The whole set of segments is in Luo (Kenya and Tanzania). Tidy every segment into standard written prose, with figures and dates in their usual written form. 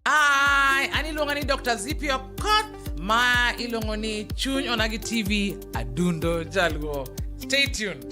Ai, an iluonga ni Dr. Zippy Okoth ma iluongo ni Chuny Onagi TV Adundo Jaluo. Stay tuned.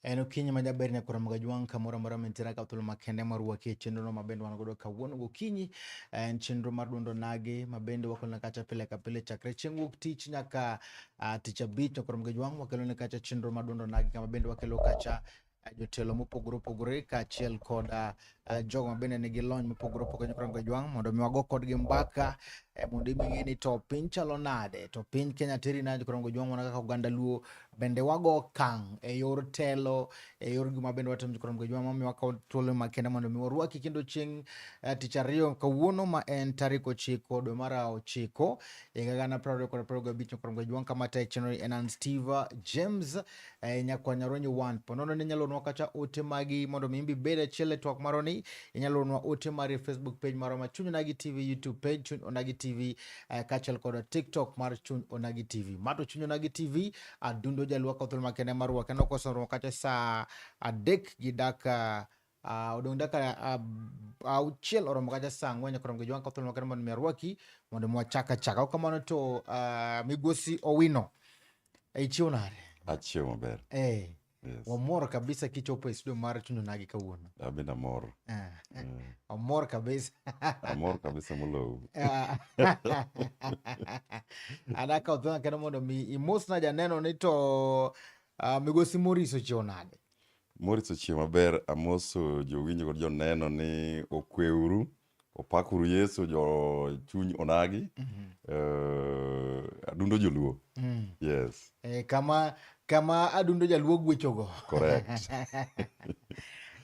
En okinyi ma jaber nyakora Ramogi Ajwang' kamoro amora mintiere ka thuolo makende mar wuok e chenrono ma bende wan godo kawuono gokinyi. En chenro mar duond onagi ma bende wakelone kacha pile ka pile chakre chieng' wuok tich nyaka tich abich. Nyakora Ramogi Ajwang' wakelone kacha chenro mar duond onagi kama bende wakelo kacha jotelo mopogore opogore kaachiel koda jogo ma bende nigi lony mopogore opogore nyakora Ramogi Ajwang' mondo mi wago kodgi mbaka mondo ing'e ni to piny chalo nade to piny Kenya teri nade nyakora Ramogi Ajwang' mana kaka oganda Luo bende wago okang' e yor telo e yor gima bende watimo nyakora Ramogi Ajwang' mamiyo wakawo thuolo makende mondo mi warwaki kendo chieng' tich ariyo kawuono ma en tarik 9 dwe mar 9 higa gana piero ariyo kod piero gabich nyakora Ramogi Ajwang' kama tayo chenro en an Steve James nyakwa Nyaronyi 1 ponono ni inyalo ornwa kacha ote magi mondo mi imbi bed achiel e twak marwa ni inyalo ornwa ote mari e Facebook page marwa ma Chuny Onagi TV, YouTube page Chuny Onagi TV kaachiel kod TikTok mar Chuny Onagi TV. Mato Chuny Onagi TV adundo jaluo ka thuolo makende mar rwake nokoso kacha saa 3 gi dakika odong' dakika 6 oromo kacha saa 4 nyaka oromo gi jwang' ka thuolo makende mondo mi arwaki mondo mi wachak achaka. Kamano to migosi Owino ichiew nade? Achiew maber. Yes. Wamor kabisa kichopo e studio mar Chuny Onagi kawuono. Abende amor. Amor kabisa. Amor kabisa moloyo. Adakawo thuolo kendo mondo mi imosna janeno ni to migosi Maurice ochiew nade? Maurice ochiew maber. Amoso jowinjo kod joneno ni okweuru, opakuru Yesu jo Chuny Onagi. Adundo joluo. Yes. Kama adundo jaluo gwechogo. Correct.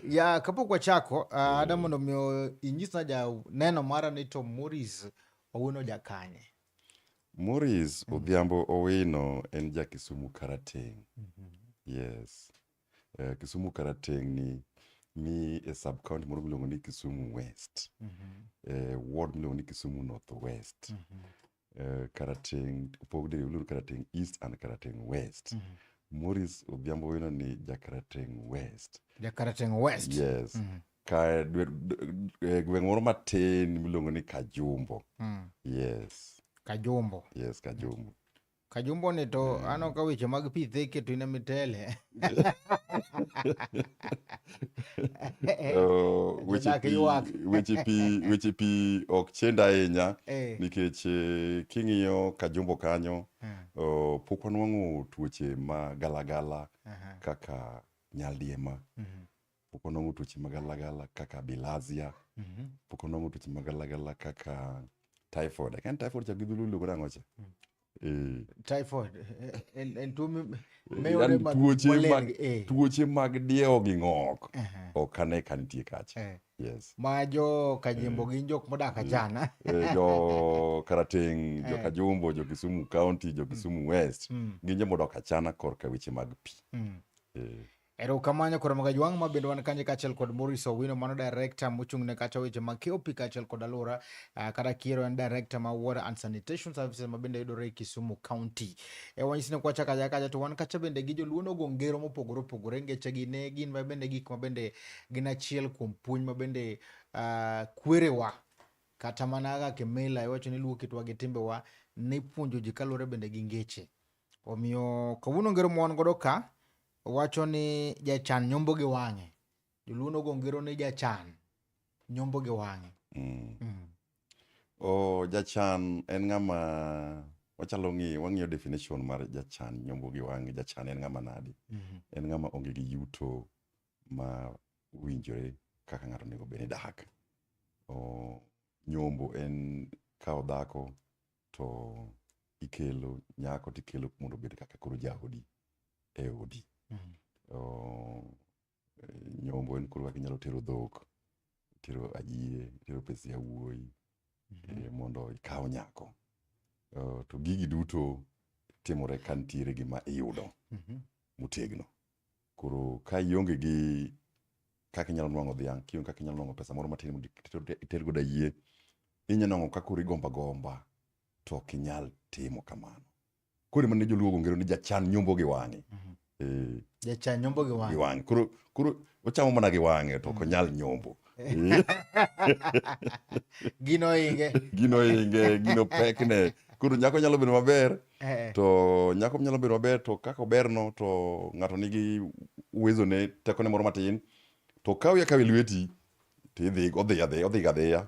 Ya kapok wachako, ada mondo mi inyisna janeno mara ni to Maurice Owino jakanye. Maurice Odhiambo Owino en ja Kisumu Karateng'. Yes. Kisumu Karateng' ni e sub county moro miluongo ni Kisumu West. Ward miluongo ni Kisumu North West. Karateng' opog diriyo iluongo ni Karateng' East and Karateng' West. Maurice Odhiambo Owino ni ja Karateng' West. Ja Karateng' West. Yes. Ka gweng' moro matin miluongo ni Kajumbo. Yes. Kajumbo. Yes, Kajumbo. Kajumbo ni to aneno ka weche mag pi theke to in ema itele. Weche Jodak pi, ywak. weche pi ok chend ahinya nikech king'iyo Kajumbo kanyo pok wanwang'o tuoche ma galagala kaka nyaldiema. Pok wanwang'o tuoche ma galagala kaka bilharzia. Pok wanwang'o tuoche ma galagala kaka typhoid. Akia ni typhoid cha gi dholuo iluongo nang'o cha? Typhoid en tuo miyudo Yani tuoche molel mag gi. Tuoche mag diewo gi ng'ok ok ane ka nitie kacha. Yes. Ma jo Kajimbo gin jok modak achana. Jo Karateng', jo Kajumbo, jo Kisumu County, jo Kisumu West gin joma odok achana korka weche mag pi. Erokamano koro Magajwang' ma bende wan kanye kaachiel kod Maurice Owino, mano director mochung' ne kacha weche mag keyo pi kaachiel kod alwora, kata Kiero en director ma Water and Sanitation Services ma bende yudore e Kisumu County. Wanyisi ni kwachako aja kacha to wan kacha bende gi joluo nogo ngero mopogore opogore, ngeche gi ne gin ma bende gik ma bende gin achiel kuom puonj ma bende kwerewa kata mana kaka Kimila iwacho ni luo kitwa gi timbewa ne puonjo ji kaluwore bende gi ngeche. Omiyo kawuono ngero ma wan godo ka wacho ni jachan nyombo gi wang'e. Joluo nogo ngero ni jachan nyombo gi wang'e. O jachan en ng'ama wachalo ng'iyo, wang'iyo definition mar jachan nyombo gi wang'e. Jachan en ng'ama nadi? En ng'ama onge gi yuto ma winjore kaka ng'ato onego bed ni dak. O nyombo en kawo dhako to ikelo nyako to ikelo mondo obed kaka koro jaodi e odi. O, nyombo en koro kaka inyalo tero dhok, itero ayie, itero pes yawuoyi mondo ikaw nyako. To gigi duto timore ka nitiere gima iyudo motegno. Koro ka ionge gi kaka inyalo nwang'o dhiang', kionge kaka inyalo nwang'o pesa moro matin mondo iter godo ayie, inyalo nwang'o ka koro igombo agomba to ok inyal timo kamano. Koro ema ne joluo ogo ngero ni jachan nyombo gi wang'e. Jachan nyombo gi wang'e. Gi wang'e. Koro ochamo mana gi wang'e to ok onyal nyombo. Gino inge. Gino inge, gino pekne. Koro nyako nyalo bedo maber, to nyako nyalo bedo maber to kaka oberno to ng'ato nigi uwezo ne tekone moro matin to kawi akawi lweti to idhi odhi adhiya odhi adhiya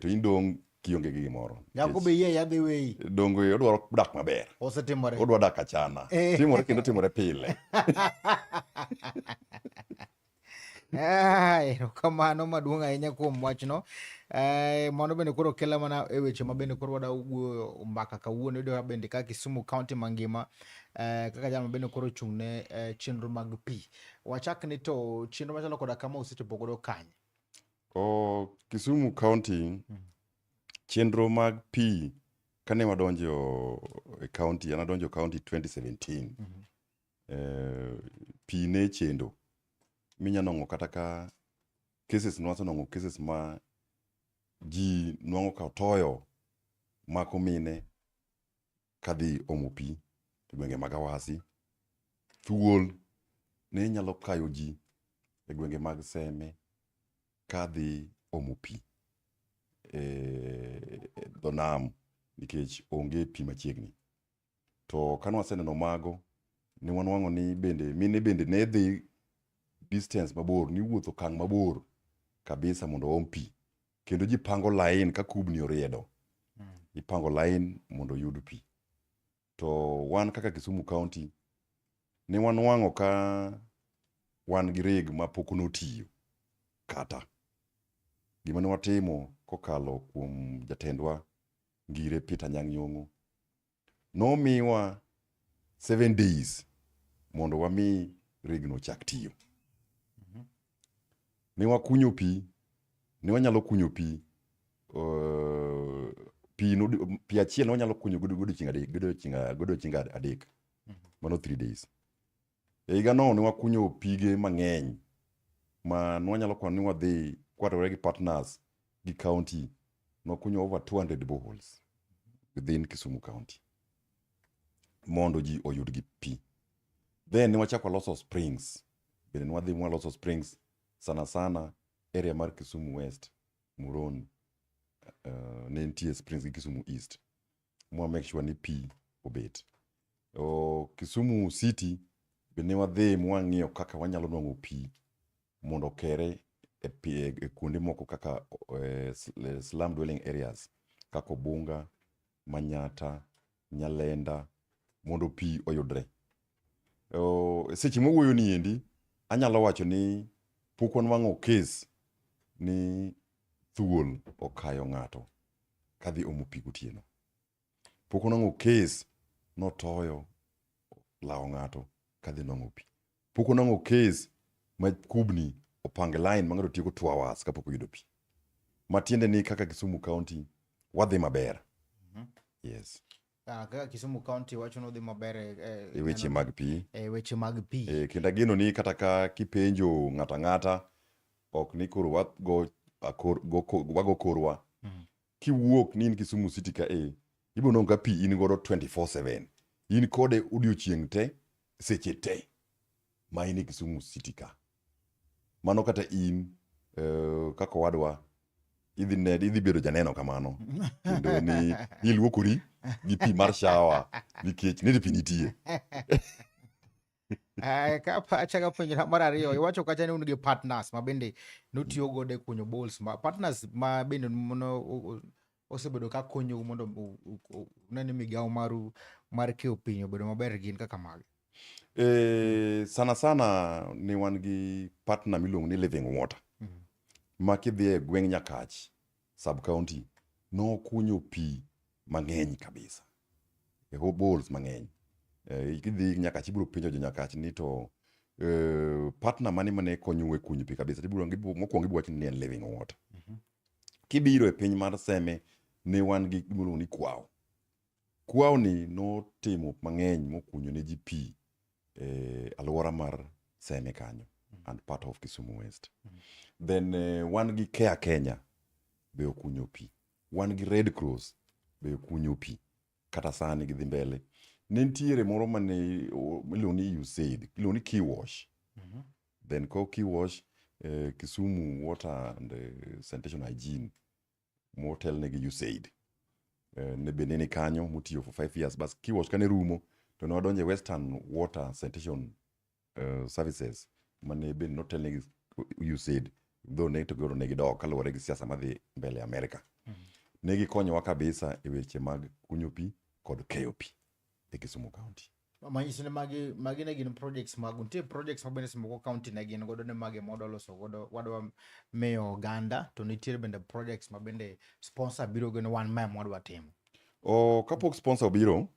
to in dong' kionge gi gimoro. Nyako be yie yadhi weyi. Dongo odwaro dak maber. Osetimore. Odwa dak achana. Timore kendo timore pile. Erokamano maduong' ahinya kuom wachno. Mano bende koro kela mana e weche ma bende koro wadwa wuoyo mbaka kawuono. Iyudo bende ka Kisumu County mangima kaka jal ma bende koro ochung' ne chenro mag pi. Wachak ni to chenro machalo koda kama osechopo godo kanye? Kisumu County chenro mag pi kane wadonjo e county, an adonjo county 2017. Pi ne chendo minya nwang'o kata ka cases nwasenwang'o cases ma ji nwang'o ka otoyo mako mine kadhi omo pi e gwenge mag Awasi. Thuol ne nyalo kayo ji e gwenge mag Seme kadhi omo pi e dho nam nikech onge pi machiegni. To kane waseneno mago, ne wanwang'o ni bende mine bende ne dhi distance mabor, niwuotho okang' mabor kabisa mondo oom pi. Kendo ji pango line ka kubni oriedo. Ipango line mondo oyud pi. To wan kaka Kisumu County, ne wanwang'o ka wan gi rig ma pok notiyo kata. Gima ne watimo kokalo kuom jatendwa Ngire Peter Anyang' Nyong'o, nomiwa 7 days mondo wami rigno chak tiyo. Ne wakunyo pi, ne wanyalo kunyo pi, pi achiel ne wanyalo kunyo godiochieng' adek, godiochieng' adek. Mano 3 days. E higano ne wakunyo pige mang'eny ma ne wanyalo kwano ni wadhi kwariwore gi partners gi county, nwakunyo over 200 boreholes within Kisumu County mondo ji oyud gi pi. Then ne wachako waloso springs. Bende ne wadhi mwaloso springs sana sana area mar Kisumu West, Muron, ne nitie springs gi Kisumu East. Mwa make sure ni pi obet. O, Kisumu City be ne wadhi mwang'iyo kaka wanyalo nwang'o pi mondo okere e, pi, e kuonde moko kaka slum dwelling areas kaka Obunga, Manyata, Nyalenda mondo pi oyudre. O, seche mwawuoyo ni endi anyalo wacho ni pok wanwang'o kes ni thuol okayo ng'ato kadhi omo pi gotieno. Pok wanwang'o kes notoyo lawo ng'ato kadhi nwang'o pi. Pok wanwang'o kes ma kubni opange line ma ng'ato tieko 2 hours kapok oyudo pi. Matiende ni kaka Kisumu County wadhi maber. Yes. Kaka Kisumu County wacho ni odhi maber E weche mag pi. E weche mag pi. E, kendo ageno ni kata ka kipenjo ng'ato ang'ata ok ni koro wago, akor, go, wago korwa kiwuok ni in Kisumu City ka e ibiro nwang'o ka pi in godo 24/7 in kode odiochieng' te seche te ma in e Kisumu City ka mano kata in kaka owadwa idhi ne idhi bedo janeno kamano kendo ni iluokori gi pi mar shawa nikech nende pi nitie. Ka achako penjo mar ariyo, iwacho kacha ni un gi partners ma bende nutiyo godo e kunyo balls ma partners ma bende mono osebedo ka konyou mondo une ni migawo maru mar keyo piny obedo maber gin kaka mage? Sana sana ni wan gi partner miluongo ni Living Water ma kidhi e gweng' Nyakach sub county nokunyo pi mang'eny kabisa e boreholes mang'eny. Kidhi Nyakach ibiro penjo jo Nyakach ni to partner mane mane konyou e kunyo pi kabisa tibiro mokwongo ibiro wacho ni en Living Water. Kibiro e piny mar Seme ne wan gi gimiluongo ni Kwao. Kwao ni notimo mang'eny mokunyo ne ji pi e alwora mar Seme kanyo and part of Kisumu West. Then wan gi Care Kenya be okunyo pi. Wan gi Red Cross be okunyo pi. Kata sani gidhi mbele. Ne nitiere moro mane iluongo ni USAID, iluongo ni Kiwash. Then ko Kiwash, Kisumu Water and Sanitation Hygiene motelne gi USAID. Ne bende ni kanyo motiyo for 5 years. Bas Kiwash kane rumo to ne wadonjo e Western Water Sanitation Services mane bende notelne gi USAID though ne to goro ne gidok kaluwore gi siasa madhi mbele Amerika. Ne gikonyowa kabisa e weche mag kunyo pi kod keyo pi e Kisumu County. Manyiso ni magi ne gin projects magu. Nitie projects ma bende seche moko county ne gin godo ni magi ma wadwa loso godo, wadwa miyo oganda, to nitiere bende projects ma bende sponsor biro go ni wan ma ema wadwa timo. O, kapok sponsor obiro,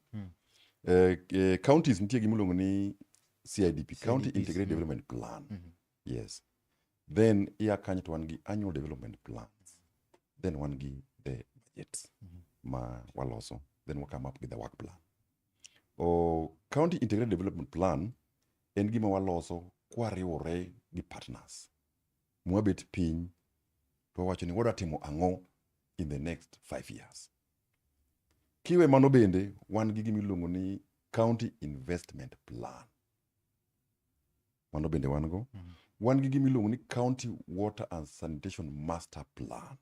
counties nitie gima iluongo ni CIDP, County CIDPs, Integrated Development Plan. Yes. Then iya kanyo to wan gi annual development plans. Then wan gi the budgets ma waloso. Then we come up with the work plan. O, County Integrated Development Plan en gima waloso kwariwore gi partners. Mwabet piny to wawacho ni wadwa timo ang'o in the next 5 years. Kiwe mano bende wan gi gima iluongo ni County Investment Plan. Mano bende wan go. Wan gi gima iluongo ni County Water and Sanitation Master Plan.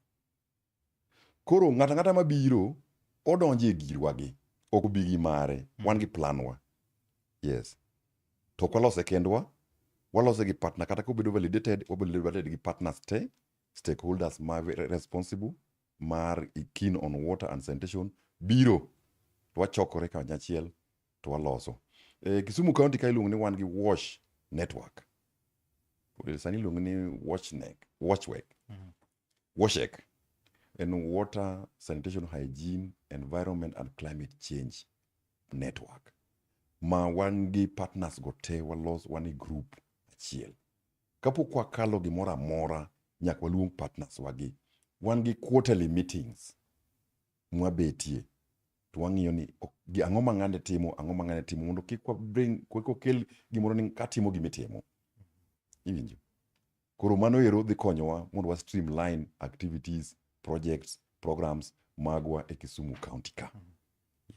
Koro ng'ato ang'ata mabiro odonjo e girwa gi, ok obi gi mare, wan gi plan wa. Yes. To ok walose kendwa, walose gi partner kata kobedo validated, wabedo validated gi partners te, stakeholders ma responsible mar keen on water and sanitation biro to wachokore kanyachiel to waloso. Kisumu County ka iluongo ni wan gi wash network. Sani iluongo ni washnek, washwork. WASHEC en Water Sanitation Hygiene Environment and Climate Change Network ma wan gi partners go te walos wan e group achiel. Kapok wakalo gimoro amora nyaka waluong partners wagi. Wan gi quarterly meetings mwabetie to wang'iyo ni ang'o ma ng'ane timo, ang'o ma ng'ane timo mondo kik wa bring kik wakel gimoro ni katimo gimitimo. Iwinjo? Koro mano ero dhi konyowa mondo wa streamline activities, projects, programs magwa e Kisumu County ka.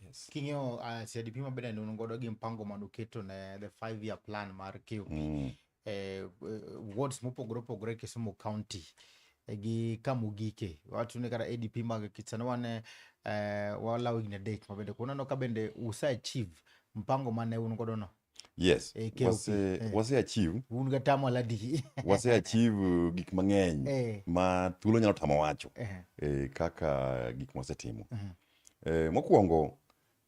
Yes. King'iyo CIDP ma bende un godo gi mpango manuketo ne the 5 year plan mar keyo pi wards mopogore opogore e Kisumu County gi kamogike wacho ni kata ADP mag sani wan walawo higni 3 ma bende kuneno ka bende use achieve mpango mane un godo no? Yes, E KOP, wase, wase achieve Un ga tamo aladi. wase achieve gik mang'eny ma thuolo nyalo tamo wacho kaka gik mwasetimo. Mokwongo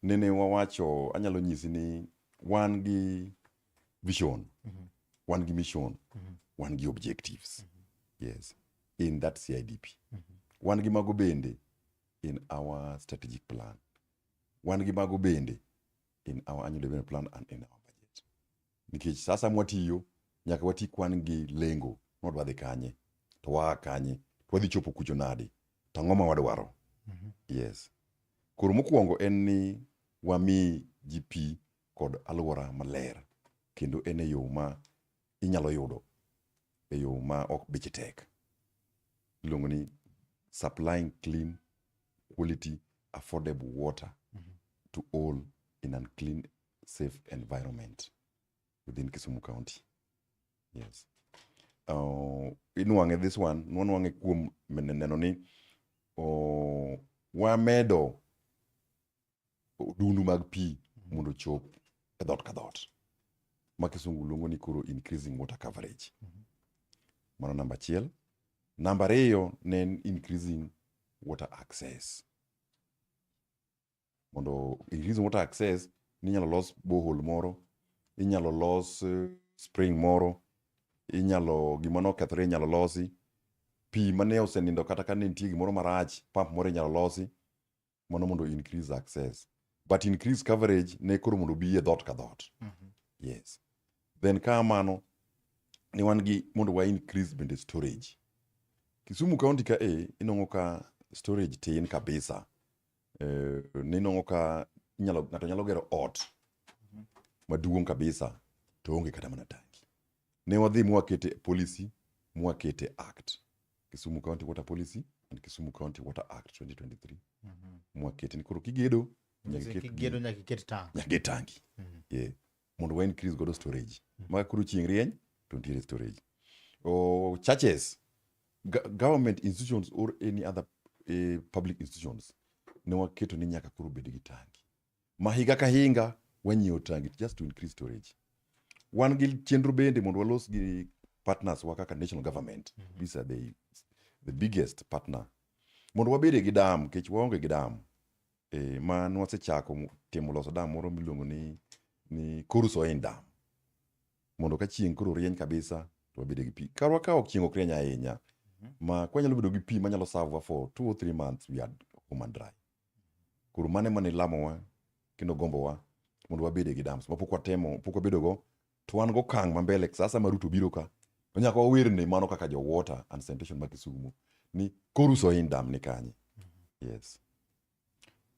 nene wawacho, anyalo nyisi ni wan gi vision, wan gi mission, wan gi objectives. Yes, in that CIDP. Wan gi mago bende in our strategic plan. Wan gi mago bende in our annual development plan and in our budget. Nikech sasa mwatiyo, nyaka wati kwan gi lengo, nwadwa dhi kanye, to waa kanye, to wadhi chopo kucho nade, to ang'o ma wadwaro. Yes. Koro mokwongo en ni wami ji pi kod alwora maler, kendo en e yo ma inyalo yudo e yo ma ok beche tek. Iluongo ni supplying clean, quality, affordable water to all in a clean, safe environment within Kisumu County. Yes. Inwang'e this one, nwanwang'e kuom neno ni wamedo odundu mag pi mondo ochop e dhoot ka dhoot. Ma kisungu luongo ni koro increasing water coverage. Mano namba achiel. Namba ariyo ne en increasing water access. Mondo increasing water access, ninyalo los borehole moro, inyalo los spring moro, inyalo gima nokethore inyalo losi, pi mane osenindo kata ka ne nitie gimoro marach, pump moro inyalo losi, mano mondo increase access. But increase coverage ne koro mondo obi e dhoot ka dhoot. Yes. Then ka mano, ne wan gi mondo wa increase bende storage. Kisumu County ka e, inwang'o ka storage tin kabisa. Ninwang'o ka inyalo, ng'ato nyalo gero ot maduong' kabisa to onge kata mana tangi. Ne wadhi mwakete policy, mwakete act. Kisumu County Water Policy and Kisumu County Water Act 2023. Mwakete ni koro kigedo, nyaka iket Kigedo nyaka iket tank. nyaka iket tangi. Yeah. Mondo wa increase godo storage. Ma koro chieng' rieny to nitiere storage. O churches, government institutions or any other public institutions ne waketo ni nyaka koro bed gi tangi. Ma higa ka higa wanyiewo tangi just to increase storage. Wan gi chenro bende mondo walos gi partners wa kaka national government. These are the biggest partner. Mondo wabede gi dam, nikech waonge gi dam. Ma nwasechako timo loso dam moro miluongo ni Koru Soin Dam. Mondo ka chieng' koro rieny kabisa to wabede gi pi. Karwa ka ok chieng' ok rieny ahinya, ma kwanyalo bedo gi pi manyalo serve wa for 2 or 3 months, we are home and dry. Koro mano ema ne lamowa kendo gombowa mondo wabede gi dams mapok watemo, pok wabedo go, to wan gokang' ma mbele sasa ma Ruto biro ka, to nyaka wawerne mano kaka jo water and sanitation ma Kisumu ni Koru Soin Dam ni kanye. Yes.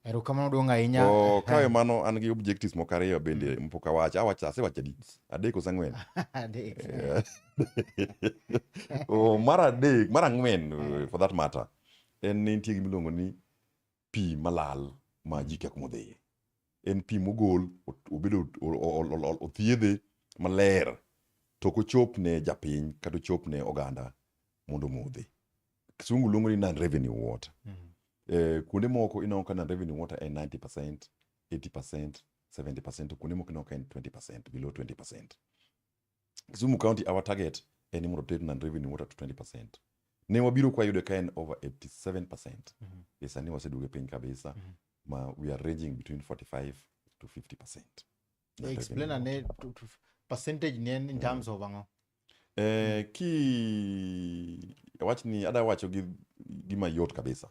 Erokamano duong' ahinya. To kawe mano an gi objectives moko ariyo bende mpok awacho, awacho asewacho adi? Adek koso ang'wen? Adek. Oh, mar adek, mar ang'wen for that matter, en ni nitie gima iluongo ni pi malal ma ji kia kuma odhiye. En pi mogol, obedo othiedhe maler, to ok ochop ne japiny kata ochop ne oganda mondo omodhe. Kisungu luongo ni non-revenue water. Kuonde moko ineno ka non-revenue water en 90%, 80%, 70%, to kuonde moko ineno ka en 20%, below 20%. Kisumu County, our target en ni mondo ter non-revenue water to 20%. Ne wabiro kwa yudo ka en over 87%. E sani waseduoge piny kabisa, ma we are ranging between 45 to 50%. Explain ane to percentage ni en in terms of ang'o? Ki awach ni ada wacho gi gima yot kabisa.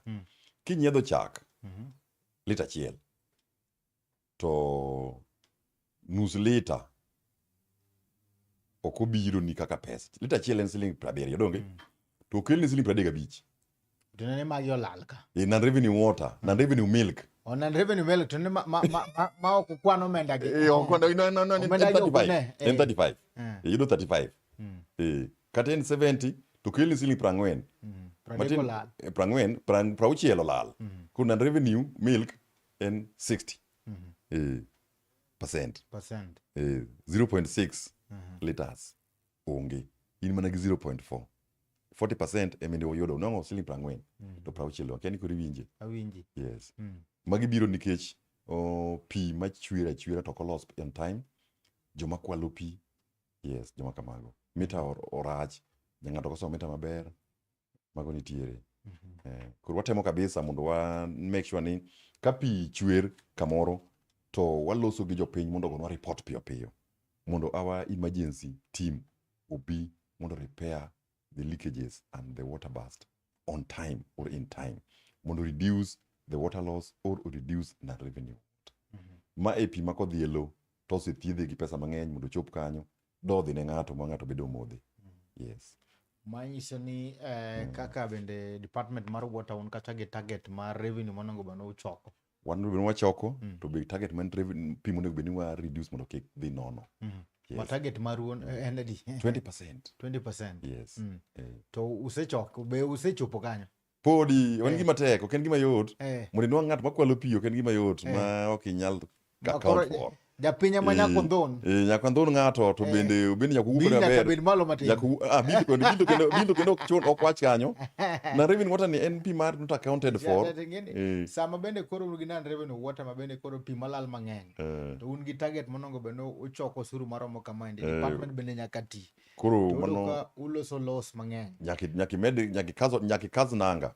Kinyiedho chak lita achiel to nus lita ok obiro ni kaka pesa. Lita achiel en siling 70 donge? To okelni siling 35. To nene magi olal ka. E non revenue water, non revenue milk. O non revenue milk to ne ma ok okwan omenda gi. Ok no, en Omenda gi ok 35. ne, En 35. Iyudo 35. Kata en 70 to kelni siling 40. 30 Matin, olal. 40, 60 olal. Koro non revenue milk en 60 percent. Percent. 0.6 liters onge. In mana gi 0.4. 40% ema ne oyudo nong'o siling 40 to 60 akia ni koro iwinje. Awinji. Yes. Magi biro nikech Pi machwer achwera to ok olos on time, joma kwalo pi, yes, joma kamago. Mita orach, ng'ato ok osomo mita maber, mago nitiere. Koro watemo kabisa mondo wa make sure ni ka pi chwer kamoro to waloso gi jopiny mondo ogonwa report piyo piyo mondo our emergency team obi mondo repair the leakages and the water burst on time or in time mondo reduce the water loss or reduce non-revenue. Ma e pi ma kodhi e lo to osethiedhe gi pesa mang'eny mondo ochop kanyo dodhi ne ng'ato ma ng'ato bedo modhi. Yes. Manyiso ni kaka bende department mar water un kacha gi target mar revenue monego bed ni uchoko. Wan bende wachoko to be target mar revenue pi monego bed ni wa reduce mondo kik dhi nono. Yes. Ma target maru en adi? 20%. 20%. Yes. To usechoko, be usechopo kanyo? Podi, en gima tek, ok en gima yot. Mondo inwang' ng'at makwalo pi ok en gima yot ma ok inyal account for. Japiny ema nyaka ondhon. Nyaka ondhon ng'ato to bende bende nyaka owuo kode maber. Nyaka bed malo matin. Nyaka bill kendo bill kendo bill kendo ok chun ok wach kanyo. Non revenue water ni en pi mar not accounted for. Sama bende koro un gi non revenue water ma bende koro pi malal mang'eny. To un gi target monego bed ni uchoko osuru maromo kama endi. Department bende nyaka ti. Koro mano uloso laws mang'eny. Nyaka imed nyaka ikaz nanga.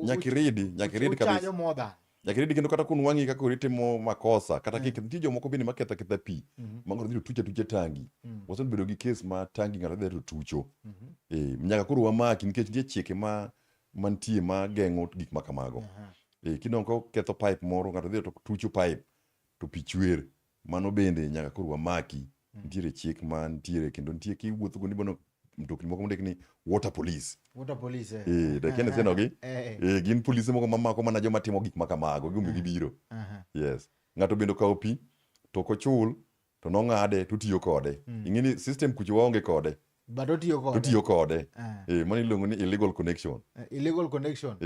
Nyaka iridi, nyaka iridi kabisa. Uchajo more than. Nyaka iridi kendo kata kunwang'i kaka koro itimo makosa kata kik nitie jomoko bende maketho aketha pi ma ng'ato dhi to tucho atucha tangi. Wasebedo gi case ma tangi ng'ato dhi to tucho. Nyaka koro wamaki nikech nitie chike ma mantie ma geng'o gik ma kamago. Kineno ka oketho pipe moro ng'ato dhi to tucho pipe to pi chwer. Mano bende nyaka koro wamaki. Nitiere chik ma nitiere kendo nitie kiwuotho kuonde ibono mtokni moko mondik ni water police. Water police. Dakika senogi. Gin polise moko mamako mana joma timo gik ma kamago, gimomiyo gibiro. Yes. Ng'ato bende okawo pi to ok ochul to nong'ade to otiyo kode. Ing'e ni system kucho waonge kode. But otiyo kode. Otiyo kode. Mano iluongo ni illegal connection. Illegal connection.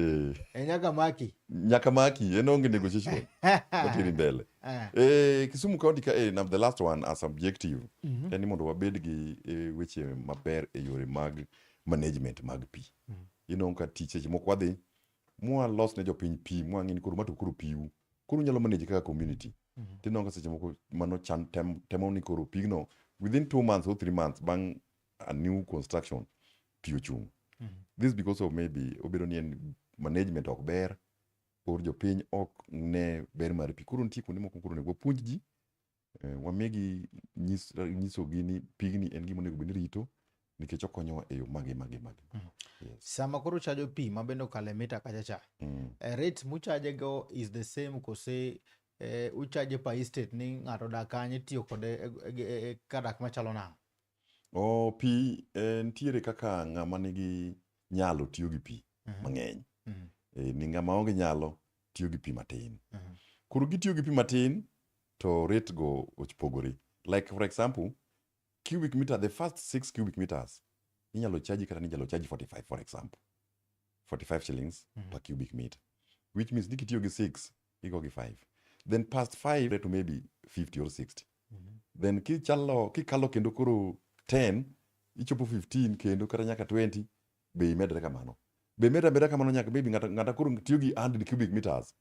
Nyaka maki. Nyaka maki, en onge negotiation. Oteri mbele. Kisumu County ka now the last one as objective en ni mondo wabed gi weche maber e yore mag management mag pi. Ineno ka tich seche moko wadhi mwalos ne jopiny pi mwang'e ni koro ma to koro piu. Koro unyalo manage kaka community. Tineno ka seche moko mano chan temo ni koro pigno within 2 months or 3 months bang' a new construction pi ochung'. This because of maybe obedo ni en management ok ber or jopiny ok ne ber mar pi. Koro nitie kuonde moko koro onego wapuonj ji, wamigi nyisogi ni pigni en gima onego bed ni rito nikech okonyowa e yo mage mage mage. Yes. Sama koro uchajo pi ma bende okalo e mita kacha cha, rate muchaje go is the same kose uchaje per estate ni ng'ato odak kanye itiyo kode kadak machalo nang'o? Pi nitiere kaka ng'ama nigi nyalo tiyo gi pi mang'eny. Ni ng'ama onge nyalo tiyo gi pi matin. Koro gitiyo gi pi matin to rate go opogore. Like for example, cubic meter, the first 6 cubic meters inyalo charge kata ni inyalo charge 45 for example. 45 shillings per cubic meter. Which means ni kitiyo gi 6, igo gi 5. Then past 5 to maybe 50 or 60. Then kikalo kendo koro 10, ichopo 15 kendo kata nyaka 20, be imedre kamano. Be imedre ameda kamano nyaka maybe ng'ata koro tiyo gi 100 cubic meters.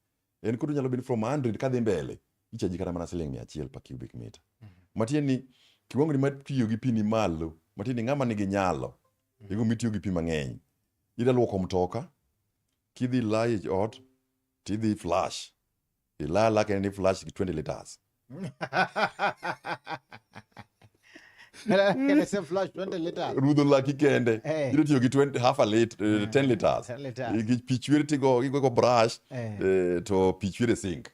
En koro nyalo bedo from 100 kadhi mbele, ichaji kata mana siling 100 per cubic meter. Matiende ni kiwango ni mar tiyo gi pi ni malo, matiende ni ng'ama nigi nyalo, ego mitiyo gi pi mang'eny. Ida luoko mtoka, kidhi layo e ot, tidhi flush. Ilala kendo ni flush gi 20 liters. Kende se flush 20 liters. Rudho laki kende. Ida tiyo gi 20, half a lit, 10 liters. 10 liters. Gi pi chwer tigo, igo brush, to pi chwer e sink.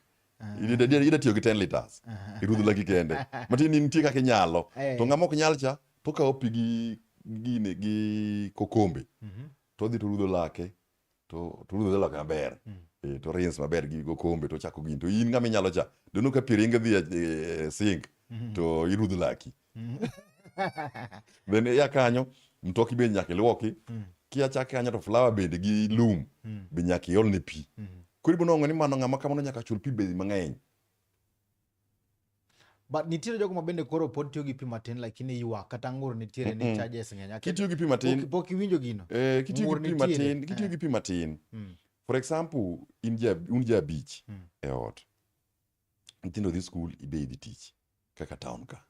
Ida tiyo gi 10 liters. Irudho laki kende. Matiende ni nitie kaka inyalo. To ng'ama ok nyal cha, to okawo pi gi gine, gi kokombe. To odhi to rudho lake. To rudho lake maber. To rinse maber gi okombe to ochako gini. To in ng'ama inyalo cha, dono ka pi ringo dhi e sink, to irudho laki. Then iya kanyo, mtoki be nyaka iluoki. Kia chak kanyo to flower bende gi lum be nyaka iol ne pi. Koro ibiro nwang'o ni mano ng'ama kamano nyaka chul pi be mang'eny. But nitiere jogo ma bende koro pod tiyo gi pi matin lakini ywak kata ng'ur nitiere ni charges ng'eny. Kitiyo gi pi matin. Pok iwinjo gino? Kitiyo gi Ng'ur pi nitiere. matin, kitiyo gi pi matin. For example, in ja, un ji abich e ot, nyithindo dhi school, ibe idhi tich kaka town ka,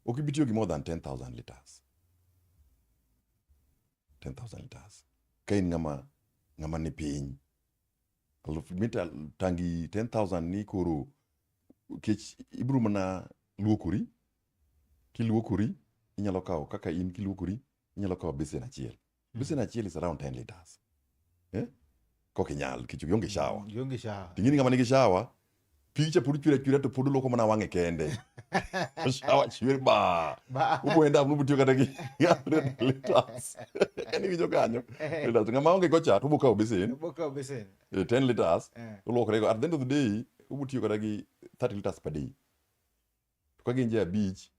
ok ibi tiyo gi more than 10,000 liters. 10,000 liters ka in ng'ama ni piny aluf mita tangi 10,000 ni koro kech ibiro mana luokori. Kiluokori inyalo kawo kaka in kiluokori inyalo kawo besen achiel. Besen achiel is around 10 liters, eh? Kok inyal nikech ionge shower. Gionge shower. Ting'eni ng'ama nigi shower, pi cha pod chwer achwera to pod oluoko mana wang'e kende. Shower chwer ba. Ba. Ubo end up nubutiyo kata gi 100 liters. Kani winjo kanyo. Liters. Ng'ama onge go cha to ubo kawo besen, Ubo kawo besen. 10 liters, oluokore go. At the end of the day, ubo tiyo kata gi 30 liters per day. To ka gin ji abich,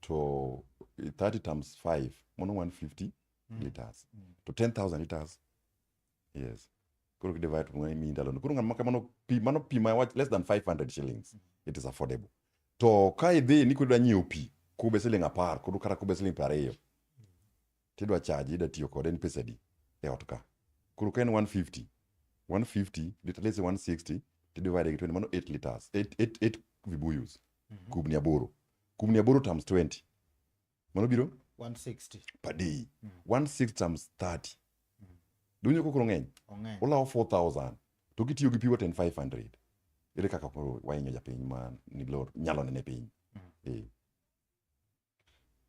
to 30 times 5, mano 150 liters. To 10,000 liters. Yes. Koro ki divide to miyi ndalono. Koro ng'ama kamano pi mano pi ma wach less than 500 shillings. It is affordable. To ka idhi ni koro idwa nyiewo pi kube siling 10 koro kata kube siling 20 tidwa charge idwa tiyo kode en pesa adi e ot ka. Koro ka en 150 150 liter, let's say 160 to divide gi 20, mano 8 liters, 8 8 8 vibuyus, kubni aboro, kubni aboro times 20 mano biro 160 per day. 16 times 30 donjo koro ng'eny. Ong'eny. Olawo 4000 to kitiyo gi pi water en 500. Ere kaka koro wahinyo japiny ma ni lor nyalo nene piny? Eh.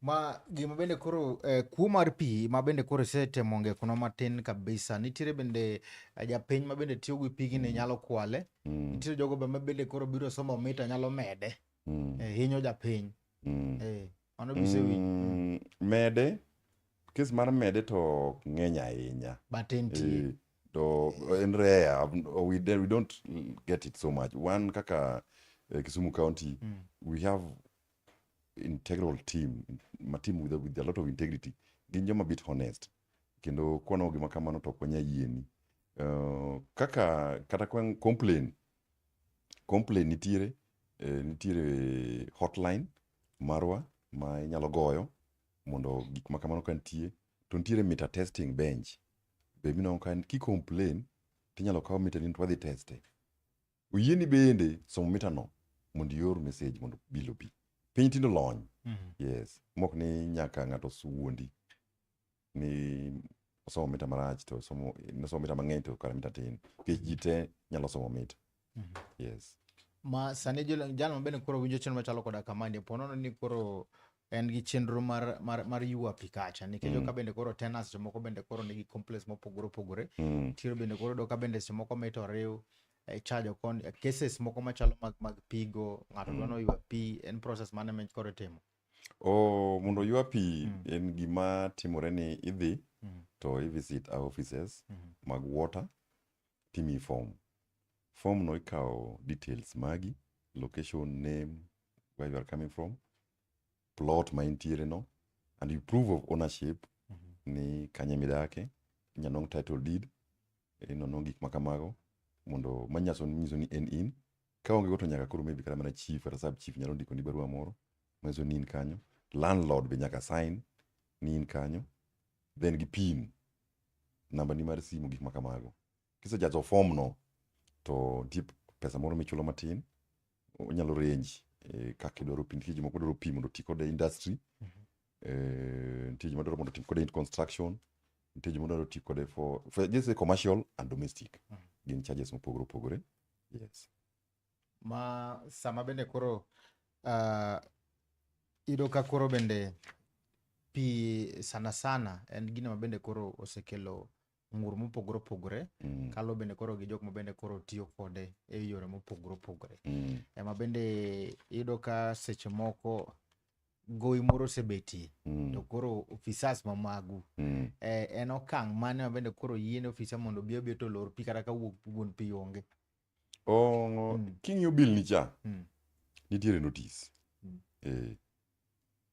Ma gima bende koro kuo mar pi ma bende koro isetemo ngekuno matin kabisa. Nitiere bende japiny ma bende tiyo gi pigni nyalo kwale. Nitiere jogo be ma bende koro biro somo mita nyalo mede. Hinyo japiny. Mano bisewinjo. Mede kes mar mede to ok ng'eny ahinya. But entie. To en rare, we don't get it so much. One kaka Kisumu County, we have integral team, ma team with a lot of integrity. Gin joma bit honest kendo kwaneno gima kamano to ok wanyal yieni. Kaka kata kwa complain nitiere, nitiere hotline marwa ma inyalo goyo mondo gik ma kamano ka nitie. To nitiere meter testing bench be minwang'o ka ki complain tinyalo kaw mita ni to wadhi teste. Oyieni bende somo mita no mondo ior message mondo bill obi. Piny tinde olony. Yes, mok ni nyaka ng'ato wuondi ni osomo mita marach to osomo nosomo mita mang'eny to kara mita tin. Nikech ji te nyalo somo mita. Yes. Ma sani jal ma bende koro winjo chenro machalo koda kamani po nono ni koro en gi chenro mar ywa pi kacha nikech ka bende koro tenants seche moko bende koro nigi complaints mopogore opogore. Nitiere bende koro yudo ka bende seche moko mita oriw charge okon cases moko machalo mag pigo ng'ato dwa noywa pi en process mane ma koro itimo? Oh, mondo oywa pi en gima timore ni idhi to i visit our offices mag water timiyi form. Form no ikawo details magi, location, name, where you are coming from, plot ma intiere no, and you proof of ownership ni kanye midake, inyalo nwang' title deed, inono gik ma kamago mondo manyaso nyiso ni en in. Ka onge go to nyaka koro maybe kata mana chief kata sub chief nyalo ndikoni barua moro manyiso ni in kanyo. Landlord be nyaka sign ni in kanyo. Then gi PIN, namba ni mar simu, gik ma kamago. Kisejazo form no, to nitie pesa moro michulo matin, onyalo range kaka idwaro pi. Nitie jomoko dwaro pi mondo oti kode e industry, nitie joma dwaro mondo otim kode in construction, nitie joma dwaro ti kode for just say commercial and domestic. Gin charges mopogore opogore. Yes. Ma sama bende koro iyudo ka koro bende pi sana sana en gino ma bende koro osekelo ng'ur mopogore opogore kalo bende koro gi jok ma bende koro tiyo kode e yore mopogore opogore. Ema bende iyudo ka seche moko gowi moro osebetie to koro ofisas ma magu en okang' mane ma bende koro yiene ofisa mondo obi obi to olor pi kata ka wuok wuon pi onge? Oh, king'iyo bill ni cha, nitiere notice.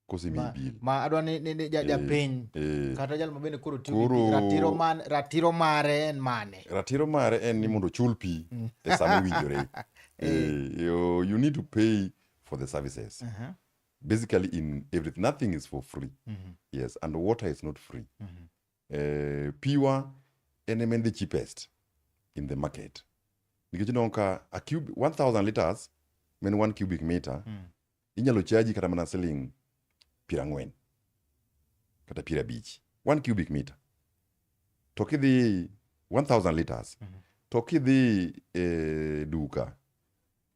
Kosemiyi bill. Ma adwa ni japiny kata jal ma bende koro tiyo gi pi, ratiro mare en mane? Ratiro mare en ni mondo ochul pi e sama owinjore. You need to pay for the services. Basically in everything, nothing is for free. Yes, and water is not free. Piwa en ema en the cheapest. in the market. Nikech ineno ka a cube 1000 liters men 1 cubic meter inyalo chaji kata mana siling 40 kata 50 1 cubic meter. To kidhi 1000 liters to kidhi e duka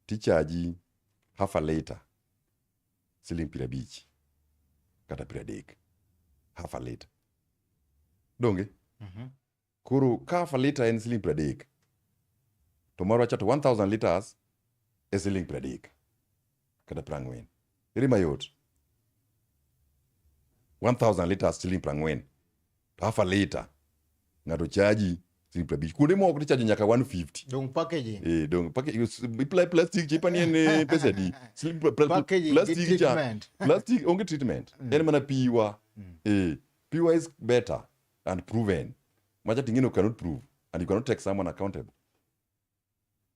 tichaji half a liter siling 50 kata 30 half a liter. Donge? Koro ka half a liter en siling 30 to marwa cha to 1000 liters e siling 30 kata 40. Ere mayot. 1000 liters siling 40 to half a liter ng'ato chaji siling 50. Kuonde moko tichajo nyaka 150. Dong packaging. Eh, dong package plastic cha ipani en pesa adi? Siling Packaging gi plastic cha treatment. plastic onge treatment. En mana piwa. Eh, piwa is better and proven. Macha ting'eno cannot prove and you cannot take someone accountable.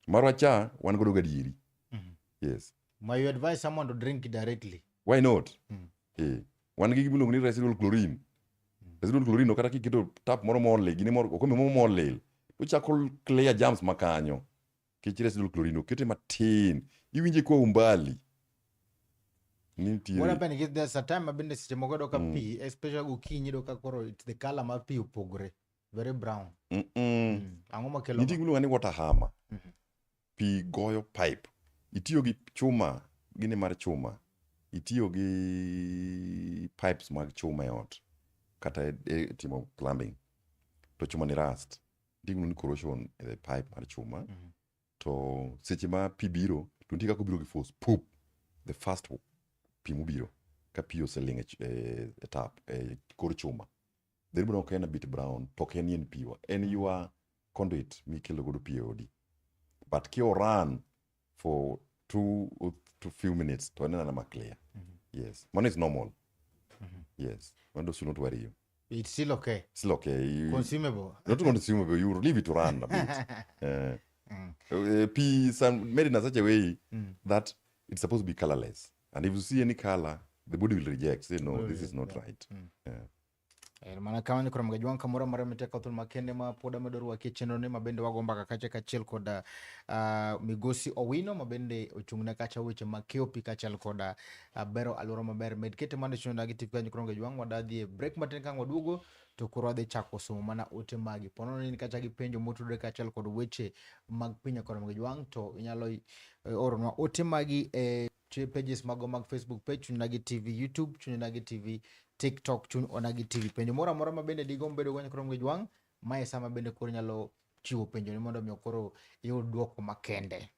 Marwa cha wan godo gadieri. Yes. Ma you advise someone to drink it directly. Why not? Eh, wan gi gimiluongo ni residual chlorine. Residual chlorine ok kata kiketo tap moro molil, gine moro okombe moro molil, tochako clear germs makanyo. Nikech residual chlorine okete matin, iwinje kwa umbali. Ni What nitiere. happen is there's a time mabende seche moko iyudo ka pi, especially gokinyi iyudo ka koro it's the color mar pi opogore. Very brown. Ang'o makelo Nitie ma? gimiluongo ni water hammer. Pi goyo pipe. Itiyo gi chuma, gine mar chuma. Itiyo gi pipes mag chuma e ot kata e timo plumbing. To chuma ni rust. Nitie gimiluongo ni corrosion e the pipe mar chuma. To seche ma pi biro, to nitie kaka obiro gi force. Poop! The first pi mobiro. Ka pi oseling e tap, e kor chuma. Then ibiro neno ka en a bit brown, to ok en ni en piwa. En your conduit mikelo godo pi e odi. But ki oran for 2 or to few minutes, to en anena ma clear. Yes. Mano is normal. Yes. Mano should not worry you. It's still okay. Still okay. You, Consumable. Not consumable. You leave it to run a bit. Pi is made in such a way that it's supposed to be colorless. And if you see any color, the body will reject. Say, no, this is not right. Yeah. Mana kamano koro mga kamoro amora miteko thuolo makende ma pod amedo rwaki e chenro ni mabende wago mbaka kacha kachiel kod migosi Owino mabende ochung' ne kacha weche mag keyo pi kaachiel kod bero alwora maber. Med kete mondo chuny onagi TV kanyo koro mga wadhi e break matin ka waduogo to koro wadhi chako somo mana ote magi. Ponono ni in kacha gi penjo motudore kaachiel kod weche mag piny kod mga jwang' to inyalo oronwa ote magi e pages mago mag Facebook page Chuny Onagi TV, YouTube Chuny Onagi TV, TikTok Chuny Onagi TV. Penjo moro amora ma bende digomb bedo go nyakoro mga jwang' mae sama bende koro inyalo chiwo penjo ni mondo mi koro iyud duoko makende.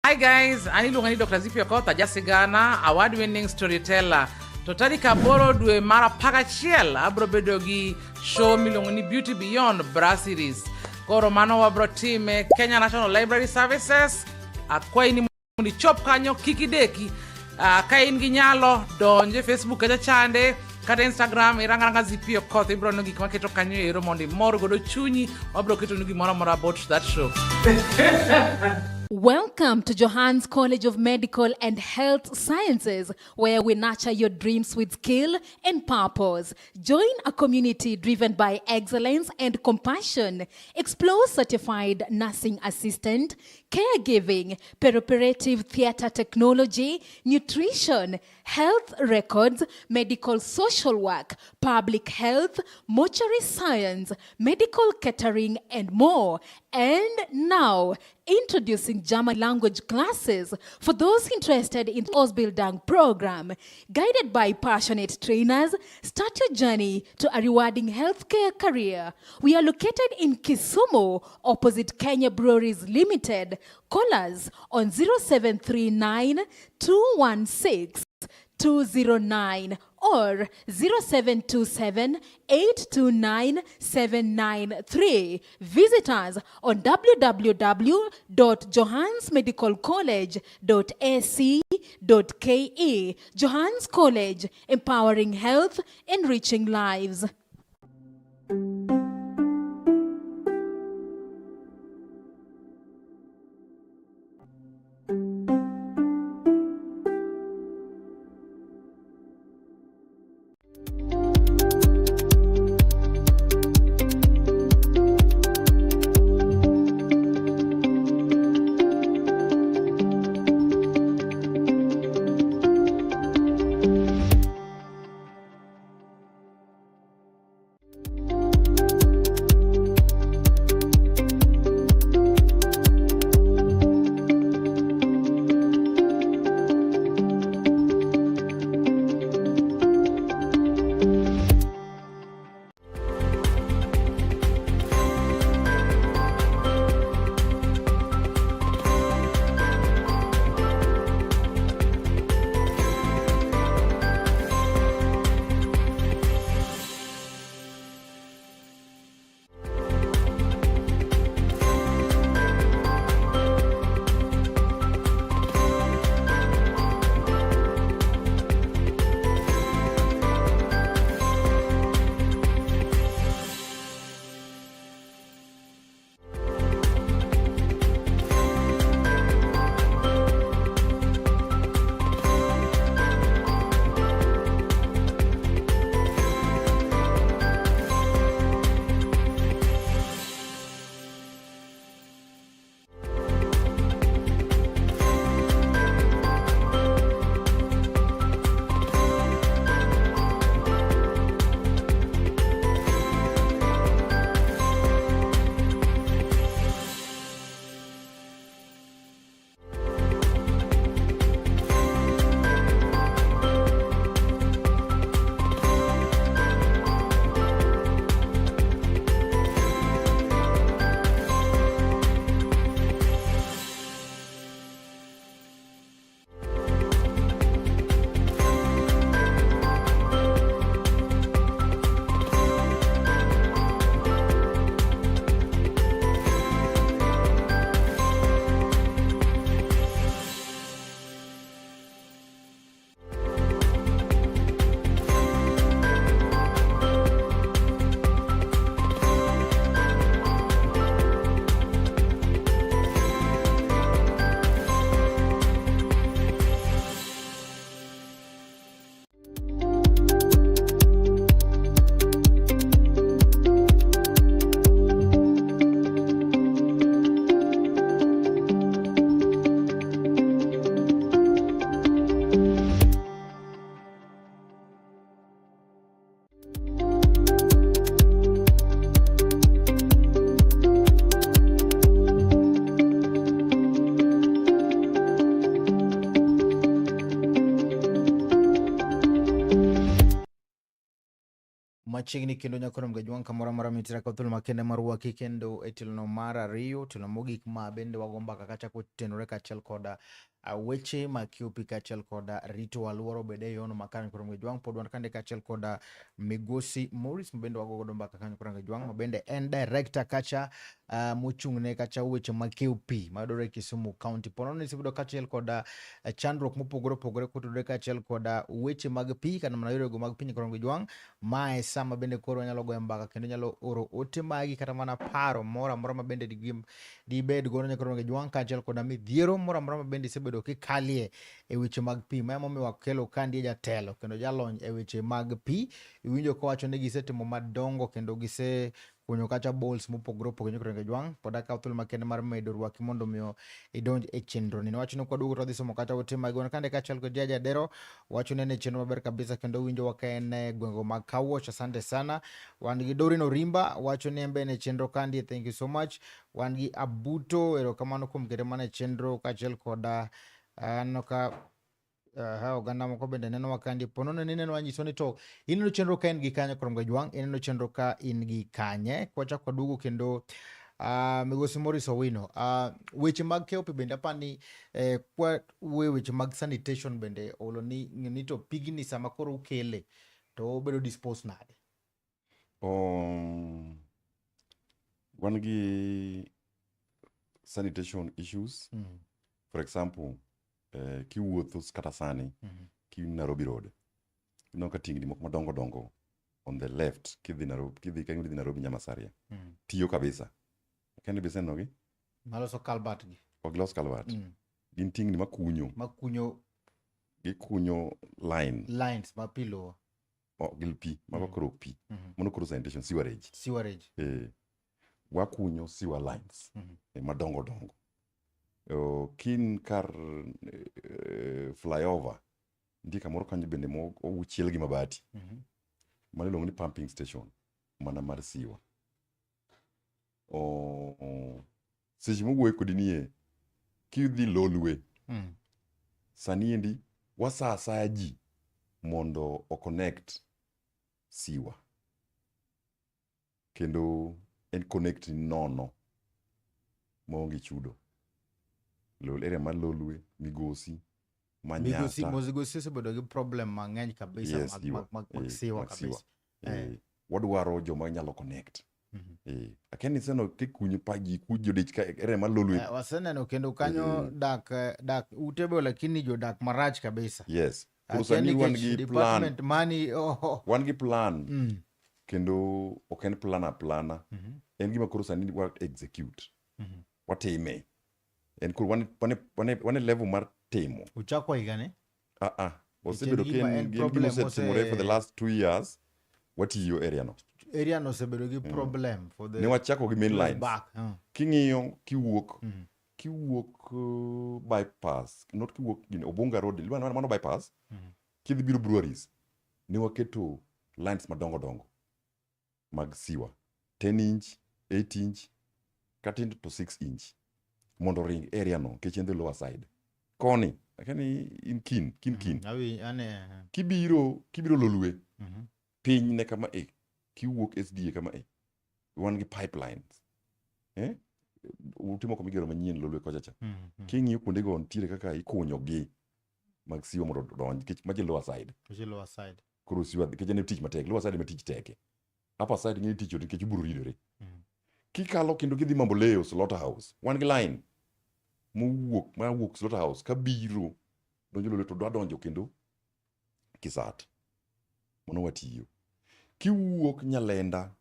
Hi guys, an iluonga ni Dr. Zippy Okoth, ajasigana, award winning storyteller. To tarik 8 dwe mar 11 abro bedo gi show miluongo ni Beauty Beyond Bra Series. Koro mano wabro time Kenya National Library Services. Akwayi ni mondo ichop kanyo kik ideki. Ka in gi nyalo donj e Facebook kacha chande kata Instagram irang aranga Zippy Okoth ibro neno gik maketo kanyo ero mondo imor godo chunyi wabro ketonu gimoro amora about that show. Welcome to Johannes College of Medical and Health Sciences, where we nurture your dreams with skill and purpose. Join a community driven by excellence and compassion. Explore certified nursing assistant, caregiving, perioperative theater technology, nutrition, health records, medical social work, public health, mortuary science, medical catering, and more. And now, introducing German language classes for those interested in the Ausbildung program. Guided by passionate trainers, start your journey to a rewarding healthcare career. We are located in Kisumu, opposite Kenya Breweries Limited. Call us on 0739 216 209 or 0727 829 793. Visit us on www.johannesmedicalcollege.ac.ke. Johannes College, empowering health, enriching lives. Machiegni kendo nyakoro mgajwang' kamoro amora mintiere ka thuolo makende mar rwaki kendo e tielo mar ariyo, tielo mogik ma bende wago mbaka kachako tenore kaachiel koda weche mag KOP kaachiel koda rito alwora obed e yono makare nyakoro mgajwang'. Pod wan kande kaachiel koda Migosi Morris ma bende wago godo mbaka kanyo nyakoro mgajwang' ma bende en director kacha mochung' ne kacha weche mag KOP mayudore e Kisumu County. Po nono isebedo kaachiel koda chandruok mopogore opogore kotudore kaachiel koda weche mag pi kata mana yorego mag pi nyakoro mgajwang'. Mae sama bende koro wanyalo goyo mbaka kendo nyalo oro ote magi kata mana paro moro amora ma bende dibed godo nyakoro mgajwang' kaachiel koda midhiero moro amora ma bende isebedo kikalie e weche mag pi. Ma emomiyo wakelo kandie jatelo kendo jalony e weche mag pi. Iwinjo kowacho ni gisetimo madongo kendo gise kunyo kacha balls mopogore opogore nyakoro mgajwang'. Pod akawo thuolo makende mar medo rwaki mondo miyo idonj e chenro ni. Niwach ni kwaduogo to wadhi somo kacha ote magi. Wan kande kaachiel kod Jaja Adero wacho ni en e chenro maber kabisa kendo winjowa ka en e gwenge mag Kawuoch. Asante sana. Wan gi Doreen Orimba wacho ni en be en e chenro kandie. Thank you so much. Wan gi Abuto, erokamano kuom kete mana e chenro kaachiel koda aneno ka oganda moko bende nenowa kandie. Po nono ni ineno anyiso ni to ineno chenro ka in gi kanye koro Mgajwang', ineno chenro ka in gi kanye. Kwachako waduogo kendo Migosi Morris Owino, weche mag KOP bende apani kwa wuoyo weche mag sanitation bende olo ni ni to pigni sama koro ukele to obedo dispose nade? Wan gi sanitation issues. For example, kiwuotho kata sani kin Nairobi Road, ineno ka tingni moko madongo dongo on the left kidhi Nairobi, kidhi ka idhi Nairobi Nyamasaria tiyo kabisa. Kendo be isenenogi? Maloso culvert gi. Ok gilos culvert. Gin tingni makunyo. Makunyo. Gikunyo line. Lines ma pi luwo. Oh, gin pi, mago koro pi. Mano koro sanitation, sewerage. Sewerage. Wakunyo sewer lines madongo dongo. Kin kar flyover, nitie kamoro kanyo bende mo ochiel gi mabati. Mano iluongo ni pumping station, mana mar sewer. Seche mowuoyo kodi nie, kidhi Lolwe, sani endi wasa asaya ji mondo o connect sewer. Kendo en connect nono maonge chudo. Lol, area mar Lolwe, Migosi, Migosi, Manyata. Migosi osebedo gi problem mang'eny kabisa Yes, mag, sewer. mag, mag, mag sewer mag sewer. kabisa. Wadwaro joma nyalo connect. Akia ni iseno kikunyo pa ji kuj jodich ka area mar Lolwe. Waseneno kendo kanyo dak dak ute be lakini jodak marach kabisa. Yes. Koro Akia sani wan nikech gi plan. department mani oh. Wan gi plan. Kendo ok en plan a plana. En gima koro sani wa execute. Watime. En koro wan e level mar timo. Uchako higa ni? Osebedo Nikech gima ka en en gima problem osetimore for the last 2 years. Watiyo area no. Area no osebedo gi problem for the Ne wachako gi main lines. back. King'iyo kiwuok kiwuok bypass, not kiwuok gini, Obunga Road, mano bypass. Kidhi biro breweries, ne waketo lines madongo dongo mag sewer. 10 inch, 8 inch, kata to 6 inch mondo ring area no nikech en the lower side. Koni, akia ni in kin. Awi, ane. Kibiro Lolwe, piny ne kama e, kiwuok SDA kama e, wan gi pipelines. Ute moko migero manyien Lolwe kocha cha. King'iyo kuondego nitiere kaka ikunyo gi mag sewer mondo odonj nikech maji lower side. Maji lower side. Koro sewer nikech en tich matek, lower side ema tich teke. Upper side ng'e tich nikech ubiro ridore. Kikalo kendo kidhi Mamboleo Slaughterhouse, wan gi line mowuok mawuok Slaughterhouse kabiro donjo Lolwe to dwa donjo kendo Kisat. Mano watiyo. Kiwuok Nyalenda,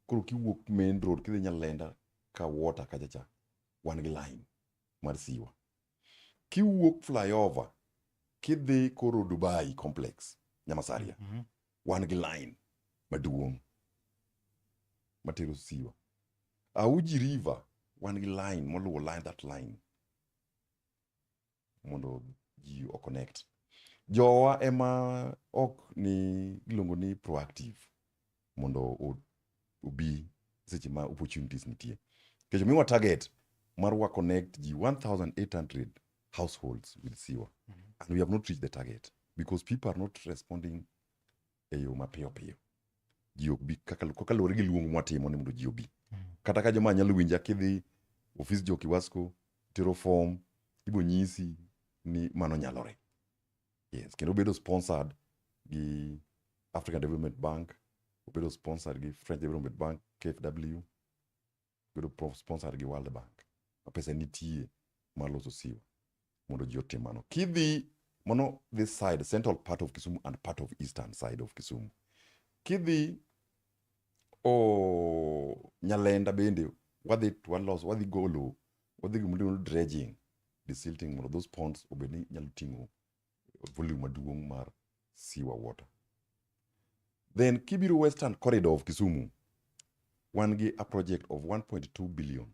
koro kiwuok main road kidhi Nyalenda ka water kacha cha, wan gi line mar sewer. Kiwuok flyover kidhi koro Dubai complex Nyamasaria, wan gi line maduong' matero sewer. Auji River wan gi line moluwo line that line mondo ji o connect. Jowa ema ok ni iluongo ni proactive mondo obi seche ma opportunities nitie. Nikech omiwa target mar wa connect ji 1800 households with sewer. And we have not reached the target because people are not responding e yo mapiyo piyo. Ji ok bi kaka kaluwore gi luong mwatimo ni mondo ji obi. Kata ka joma nyalo winja kidhi ofis jo Kiwasco tero form ibo nyisi ni mano nyalore. Yes, kendo obedo sponsored gi African Development Bank, obedo sponsored gi French Development Bank, KfW, obedo sponsored gi World Bank. Ma pesa nitie mar loso sewer mondo ji otim mano. Kidhi mano this side, central part of Kisumu and part of eastern side of Kisumu. Kidhi o Nyalenda bende wadhi to walos wadhi golo wadhi gimiluongo ni dredging desilting mondo those ponds obed ni nyalo ting'o volume maduong' mar sewer water. Then kibiro western corridor of Kisumu, wan gi a project of 1.2 billion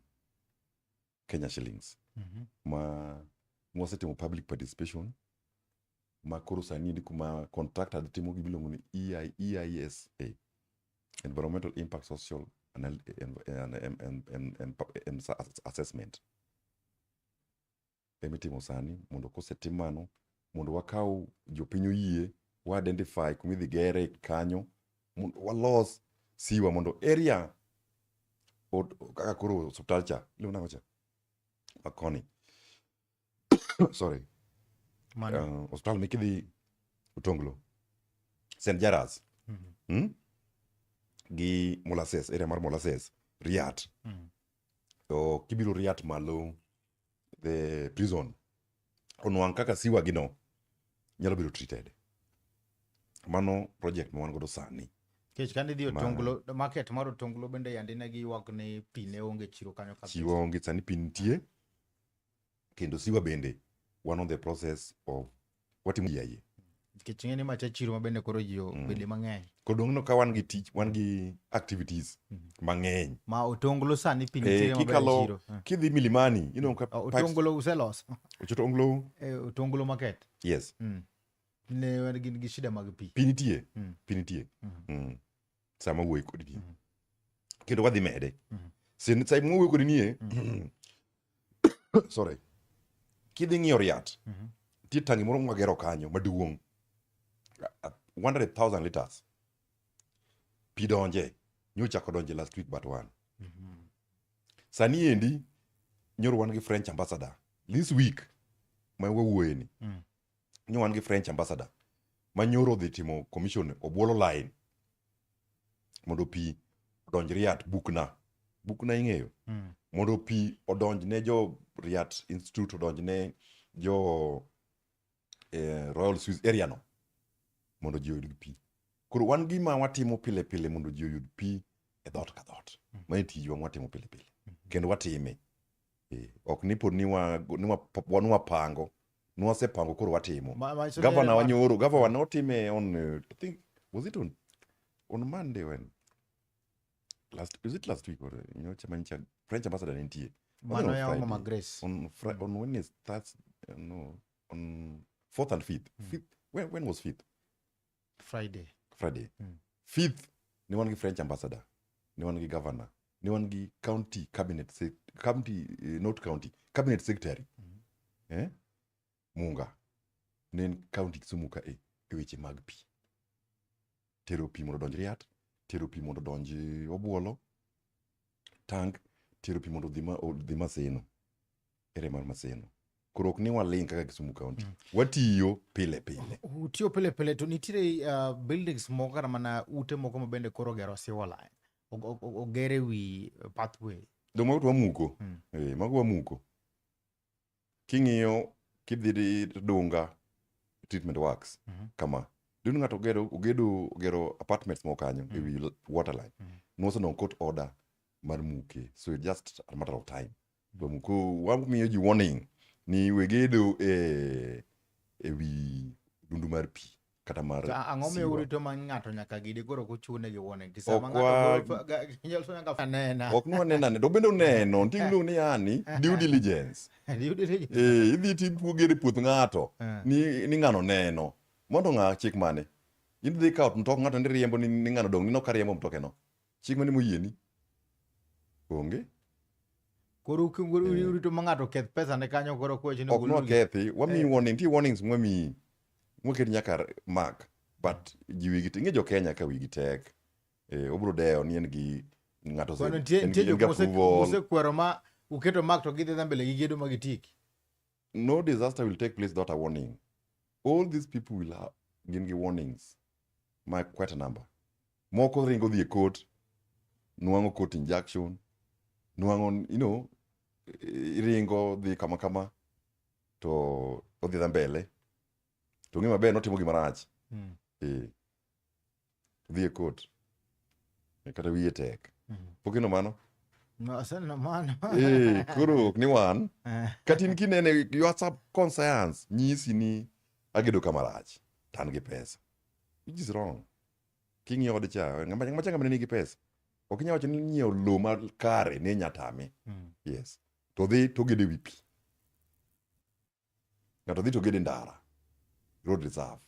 Kenya shillings ma mwasetimo public participation ma koro sani endi kuma contractor dhi timo gimiluongo ni EI, EISA Environmental Impact Social Anal and Assessment emitimo sani mondo kosetim mano mondo wakaw jopiny oyie wa identify kuma idhi gere kanyo mondo walos sewer mondo area kaka koro osiptal cha iluongo nang'o cha makoni sorry. Mano. Osiptal mikidhi Otonglo St Jaras Gi Molasses area mar Molasses Riat to kibiro Riat malo the prison onwang' kaka sewer gino nyalo bedo treated. Mano project ma wan godo sani. Nikech kane idhi Otonglo, market mar Otonglo bende yande ne giywak ni pi ne onge chiro kanyo kabisa. Chiwo onge sani pi nitie kendo sewer bende wan on the process of watimo EIA. Nikech ing'e ni macha chiro ma bende koro ji obede mang'eny. Koro dong' no ka wan gi tich wan gi activities mang'eny. Ma Otonglo sani pi nitiere maber e kikalo chiro. Kidhi Milimani ineno ka Oh, pipes Otonglo useloso. Otonglo Otonglo market. Yes. Ne wan gin gi shida mag pi. Pi nitie. Pi nitie. Sama wuoyi kodi ni. Kendo wadhi mede. Sen sa mwuoyo kodi nie. Sorry. Kidhi ng'iyo Riat. Nitie tangi moro mwagero kanyo maduong'. 100,000 liters. Pi donje. Nyocha kodonje last week but one. Sani endi nyoro wan gi French ambassador. This week ma wawuoye ni. Nyo wan gi French ambassador ma nyoro odhi timo commission obuolo line mondo pi odonj Riat Bukna. Bukna ing'eyo? Mondo pi odonj ne jo Riat Institute odonj ne jo Royal Swiss area no mondo ji oyud pi. Koro wan gima watimo pile pile mondo ji oyud pi e dhoot ka dhoot. Mano e tijwa mwatimo pile pile. Kendo watime. Ok ni pod ni wapango. Nwasepango koro watimo. Gavana wanyoro, gavana notime on I think was it on Monday when last is it last week or nyocha mancha French ambassador nitie. Mano on ya Friday. Mama Grace. On Wednesday, that's no on 4th and 5th. 5th when was 5th? Friday. Friday. 5th ni wan gi French ambassador, ni wan gi governor, ni wan gi county cabinet county not county cabinet secretary. Munga ne en county Kisumu ka e weche mag pi. Tero pi mondo odonj Riat, tero pi mondo odonj Obuolo, tank, tero pi mondo odhi Maseno, ere mar Maseno. Koro ok ni waling' kaka Kisumu County. Watiyo pile pile. Utiyo pile pile to nitiere buildings moko kata mana ute moko ma bende koro ogero sewer line. Ogere wi pathway. Do mago to wamuko. Mago wamuko. King'iyo kidhi Dunga treatment works kama. Dino ng'ato ogero apartments moko kanyo e wi water line. Nosenong court order mar muke. So it's just a matter of time. Wamuko wamiyo ji warning ni wegedo e wi dundu mar pi kata mar Ang'o miyo sewer. urito ma ng'ato nyaka gidi koro kochune gi warning? Ti sama Ok ng'ato inyalo nyaka anena. Ok nwanena ne, to bende uneno, nitie gimiluongo ni yani due diligence. Due diligence. Idhi ti gero e puoth ng'ato ni ng'ano neno. Mondo ng'a chik mane? In idhi kawo mtok ng'ato ni riembo ni ng'ano dong' nino ka riembo mtoke no. Chik mane moyieni? Onge. Koro urito ma ng'ato keth pesa ne kanyo koro kweche ni Ok ogol nwakethi, wamiyi warning, nitie warnings mwamiyi. Mwaket nyaka mark, but ji wigi ing'e jo Kenya ka wigi tek. Obiro dewo ni en gi ng'ato ose- Kwano nitie en nitie gi en jok gi mose approval. mosekwero ma uketo mark to gidhi dhi mbele gi gedo ma gitieki. No disaster will take place without a warning. All these people will have gin gi warnings ma quite a number. Moko ringo dhi e court, nwang'o court injunction, nwang'o iringo dhi kama kama to odhi dha mbele to ng'e maber notimo gima rach. Dhi e court. Kata wiye tek. Pok ineno mano? No, aseneno mano. Koro ok ni wan. Kata in kinene your subconscious nyisi ni agedo kama rach to an gi pesa. Which is wrong. King'iyo ode cha, ng'ama cha ng'ama ne nigi pesa. Ok inyal wacho ni nyiewo lowo ma kare ne nya tame. Yes. To dhi to gedo ewi pi. Ng'ato dhi to gedo e ndara. Road reserve.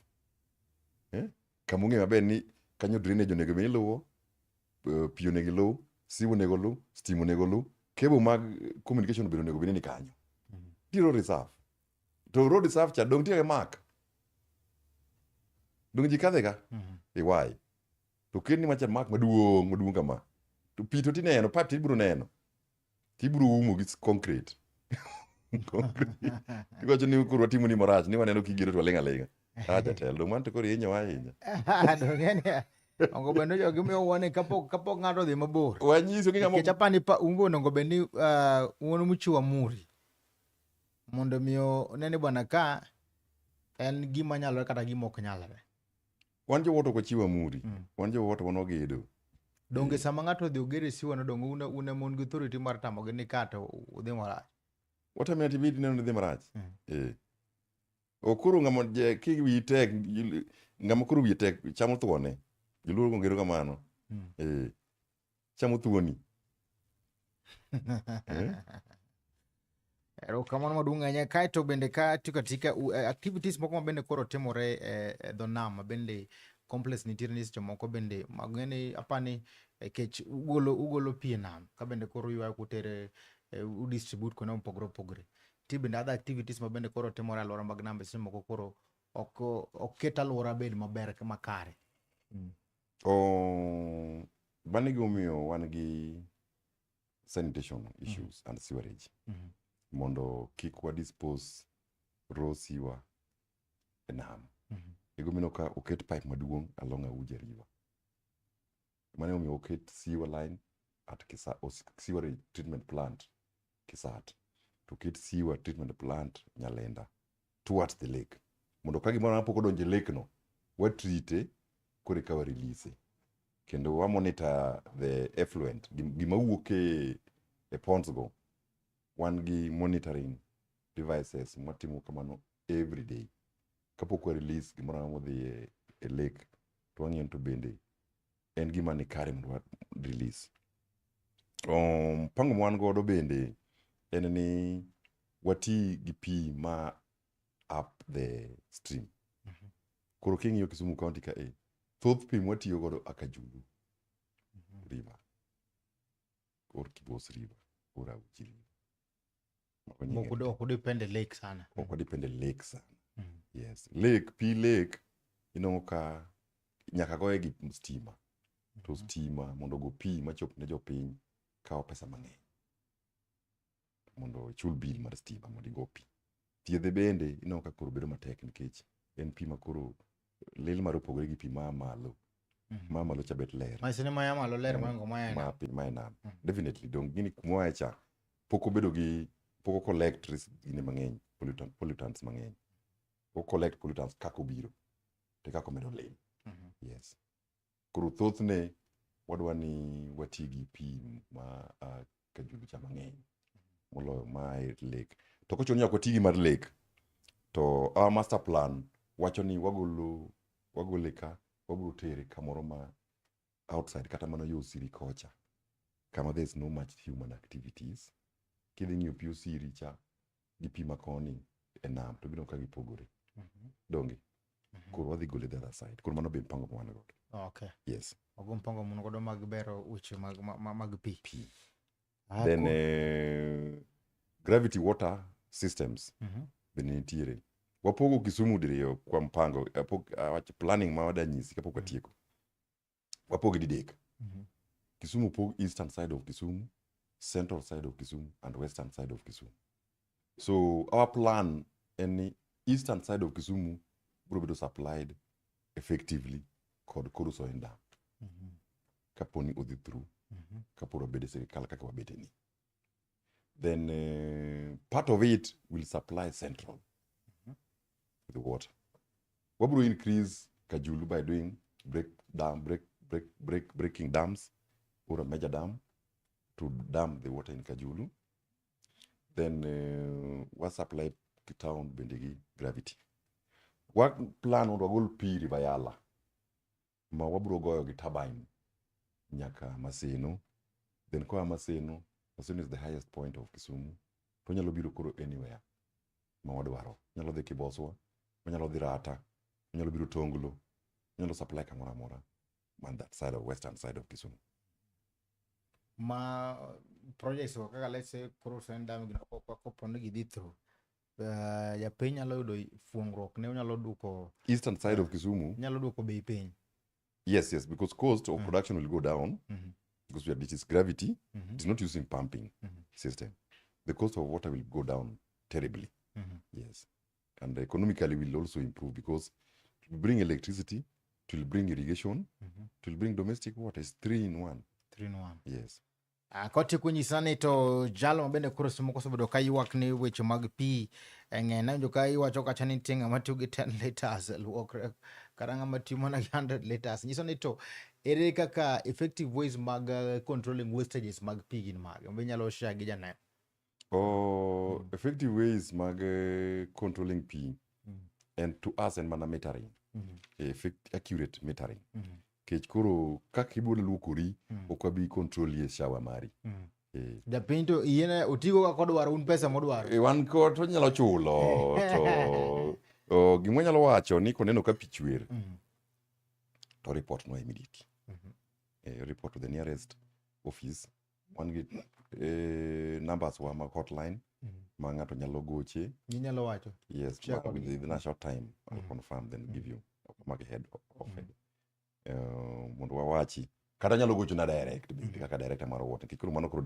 Kama ong'eyo maber ni kanyo drainage onego bed ni iluwo, pi onego iluw, sewer onego oluw, stima onego oluw, cable mag communication bende onego bed ni ni kanyo. Nitie road reserve. To road reserve cha dong' nitie gi mark. Dong' ji kadhe ga? E why? To ket ni macha mark maduong' maduong' kama. To pi to tineno, pipe to ibiro neno. Tibiro umo gi concrete. Concrete. Iwacho ni koro watimo ni marach, ni waneno kigedo to waling' aling'a. Ah, jatelo, dong' mano to koro ihinyowa ahinya. Dong' en ya. Onego bed ni jogi miyo warning kapok ng'ato odhi mabor. Wanyiso gi ng'ama Nikech apani pa un be onego bed ni un muchiwo amuri mondo mi one ni bwana ka en gima nyalore kata gima ok nyalre. Wan jowuoth ok wachiw amuri. Wan jowuoth wan wagedo. Donge sama ng'ato odhi oger e siwa no donge un ema un gi authority mar tamogi ni ka to udhi marach. Watame ati bidi neno ni dhi marach. Ok koro ng'ama je ki wiyi tek, ng'ama koro wiye tek chamo thuone. Joluo ongero kamano. Chamo thuoni. Erokamano maduong' ahinya. Kaeto bende ka tiyo katika activities moko ma bende koro timore e dho nam ma bende complex nitiere ni seche moko bende mag'eni apani kech ugolo pi e nam ka bende koro uywayo kutere udistribute kuonde mopogore opogore. Nitie bende other activities ma bende koro timore e alwora mag nam seche moko koro ok ket alwora bed maber makare. Mano e gimomiyo wan gi sanitation issues and sewerage. Mondo kik wa dispose raw sewer e nam. Egomino ka oket pipe maduong' along Auja River. Mano emomiyo oket sewer line at Kisa, sewerage treatment plant Kisat. To oket sewer treatment plant Nyalenda towards the lake. Mondo ka gimoro amora pok odonjo e lake no, wa treat koro eka wa release. Kendo wa monitor the effluent, gima wuok e ponds go. Wan gi monitoring devices mwatimo kamano every day. Kapok wa release gimoro amora modhi e lake, to wang'iyo to bende en gima ni kare mondo wa release. Mpango ma wan godo bende en ni wati gi pi ma up the stream. Koro king'iyo Kisumu County ka e, thoth pi mwatiyo godo a Kajulu River or Kibos River or Auchi River. Mago nyinge Mok te. ok udepend e lake sana. Ok wadepend e lake sana. Yes. Lake, pi lake, inwang'o ka nyaka goye gi stima. To stima mondo ogo pi machop ne jopiny kawo pesa mang'eny. Mondo ichul bill mar stima mondo igo pi. Thiedhe bende inwang'o ka koro bedo matek nikech en pi ma koro lil mare opogore gi pi maa malo. Maa malo cha bet ler. Manyiso ni maya malo ler mohingo maya e Ma nam. piny ma e nam. Definitely dong gini kuma oaye cha pok obedo gi pok o collect gine mang'eny, pollutants mang'eny. O collect pollutants kaka obiro to kaka omedo lil. Yes. Koro thothne wadwa ni wati gi pi ma Kajulu cha mang'eny moloyo ma e lake. To kochuno ni ok wati gi mar lake to our master plan wacho ni wagole ka wabiro tere kamoro ma outside kata mana yo Osiri kocha kama there is no much human activities. Kidhi ng'iyo pi Osiri cha gi pi makoni e nam to ibiro ka gipogore. Donge? Koro wadhi gole the other side. Koro mano be mpango ma wan godo. Okay. Yes. Mago mpango mun godo mag bero weche mag pi. Pi. Then gravity water systems bende nitiere. Wapogo Kisumu diriyo kwa mpango, apok, awach planning ma wadanyisi kapok watieko. Wapoge didek. Kisumu pog eastern side of Kisumu, central side of Kisumu, and western side of Kisumu. So our plan en ni eastern side of Kisumu biro bedo supplied effectively kod Koru Soin Dam. Kaponi odhi through, kapod wabedo e sirikal kaka wabete ni. Then part of it will supply central with water. Wabiro increase Kajulu by doing break dam, break, break, break, breaking dams or a major dam to dam the water in Kajulu. Then wa supply town bende gi gravity. Wa plan mondo wagol pi River Yala ma wabiro goyo gi turbine nyaka Maseno. Then koa Maseno, Maseno is the highest point of Kisumu. To onyalo biro koro anywhere ma wadwaro. Onyalo dhi Kiboswa, onyalo dhi Rata, onyalo biro Tonglo, onyalo supply kamoro amora man that side of western side of Kisumu. Ma projects go kaka, let's say, Koru Soin Dam gino kopo ni gidhi through, japiny nyalo yudo fuongruok ne onyalo duoko Eastern side of Kisumu, nyalo duoko bei piny. Yes, because cost of production will go down because it is gravity. It is not using pumping system. The cost of water will go down terribly. Yes. And economically will also improve because it will bring electricity, it will bring irrigation, it will bring domestic water. It's three in one. 3 in 1. Yes. Ah, kotieko nyisa ni to jalo ma bende koro seche moko osebedo ka ywak ni weche mag pi ng'eny. Awinjo ka iwacho kacha ni nitie ng'ama tiyo gi 10 liters luokre kata ng'ama tiyo mana gi 100 liters. Nyiso ni to ere kaka effective ways mag controlling wastages mag pi gin mage? Mabe inyalo share gi janeno. Oh, effective ways mag controlling pi and to us en mana metering. Accurate metering. Kech koro kaka ibiro luokori ok wabi control e shower mari. Japiny to yiene otigo kaka odwaro, un pesa modwaro. Wan ko to nyalo chulo to gima wanyalo wacho ni koneno ka pi chwer to report no immediately. Report to the nearest office. Wan gi numbers wa mag hotline ma ng'ato nyalo goche. Ginyalo wacho. Yes, Share ma kodgi. within a short time I'll confirm then give you mag head of head. Mondo wawachi kata nyalo gocho na direct bende kaka director mar water nikech koro mano koro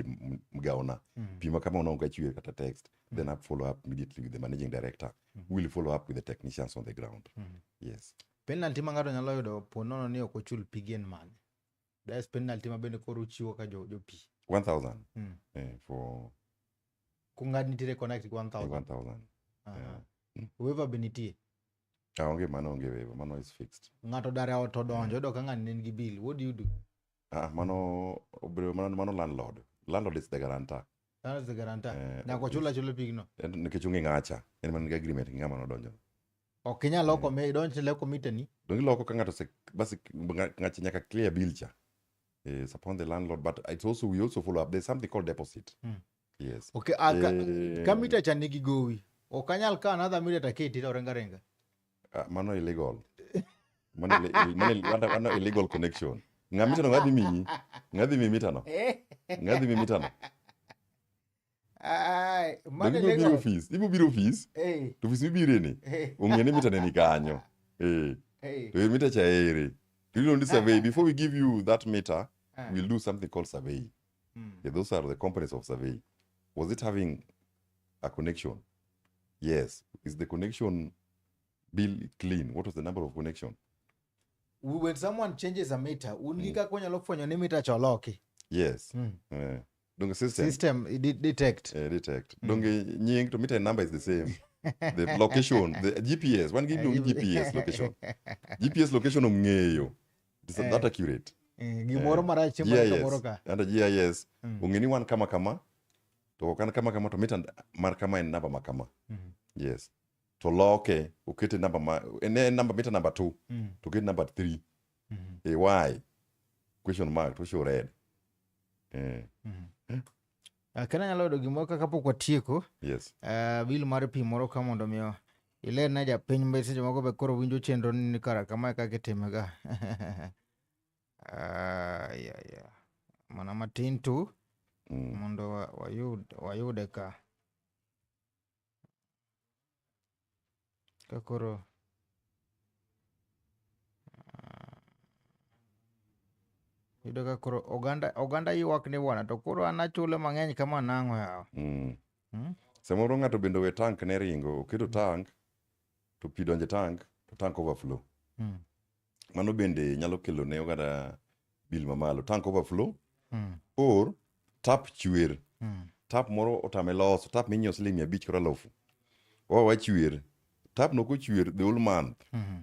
migawona pi ma kama onongo ka chwer kata text, then I follow up immediately with the managing director who will follow up with the technicians on the ground. Yes. Penalty ma ng'ato nyalo yudo po nono ni ok ochul pigi en mane? That's penalty ma bende koro uchiwo ka jo pi. 1000 for Kung'ad nitiere connect gi 1000. 1000. Aha. Waiver be nitie. Ah, onge mano, onge waiver, mano is fixed. Ng'ato dar e ot to odonjo oyudo ka ng'ani ne nigi bill. What do you do? Ah, mano obedo mano landlord is the guarantor. That is the guarantor. Nyaka of ochul this. achula pigno. En nikech onge ng'acha en mana gi agreement gi ng'ama nodonjo. Ok inyal loko me idonj loko mita ni. Donge iloko ka ng'ato basi ng'acha nyaka clear bill cha. It's upon the landlord, but it's also we also follow up. There's something called deposit. Yes. Okay, ka mita cha nigi gowi. Ok anyal kawo another mita taketi to ringa ringa. Mano illegal. Mano illegal connection. Ng'a mita no ng'adhi miyi? Ng'adhi miyi mita no? Ng'adhi miyi mita no? Ai, mano Donge ibiro biro illegal. office? Ibiro biro office? To office mibire ni? Ong'e ni mita ne ni kanyo. To mita cha ere? You don't do survey. Before we give you that meter, we'll do something called survey. Yeah, those are the components of survey. Was it having a connection? Yes. Is the connection bill clean? What was the number of connection? When someone changes a meter, un gi kaka onyalo fwenyo ni mita cha oloki. Yes. Donge system, System detect. Detect. Donge nying to meter number is the same. The location, the GPS. One give you GPS location. GPS location ong'eyo. It's that accurate. Gimoro marach timore GIS. kamoro ka. Under GIS. Ong'e ni wan kama kama. To ok an kama kama to mita mar kama en namba ma kama. Yes. To loke okete namba ma en namba mita number 2 to oket number 3. Why? Question mark to show red. Kena anyalo yudo gimoro ka kapok watieko. Yes. Bill mar pi moro ka mondo miyo iler ne japiny ma seche moko be koro winjo chenro ni kara kamae kaka itime ga. Ya. Mana matin tu mondo wayude ka. Ka koro Iyudo ka koro oganda ywak ni bwana to koro an achule mang'eny kama nang'o yawa. Samoro ng'ato bende owe tank ne ringo, oketo tank to pi donjo e tank to tank overflow. Mano bende nyalo kelo ne oganda bill mamalo. Tank overflow or tap chwer. Tap moro otame loso, tap minyiewo siling 500 kata 1000. Owa chwer. Tap no kochwer the whole month.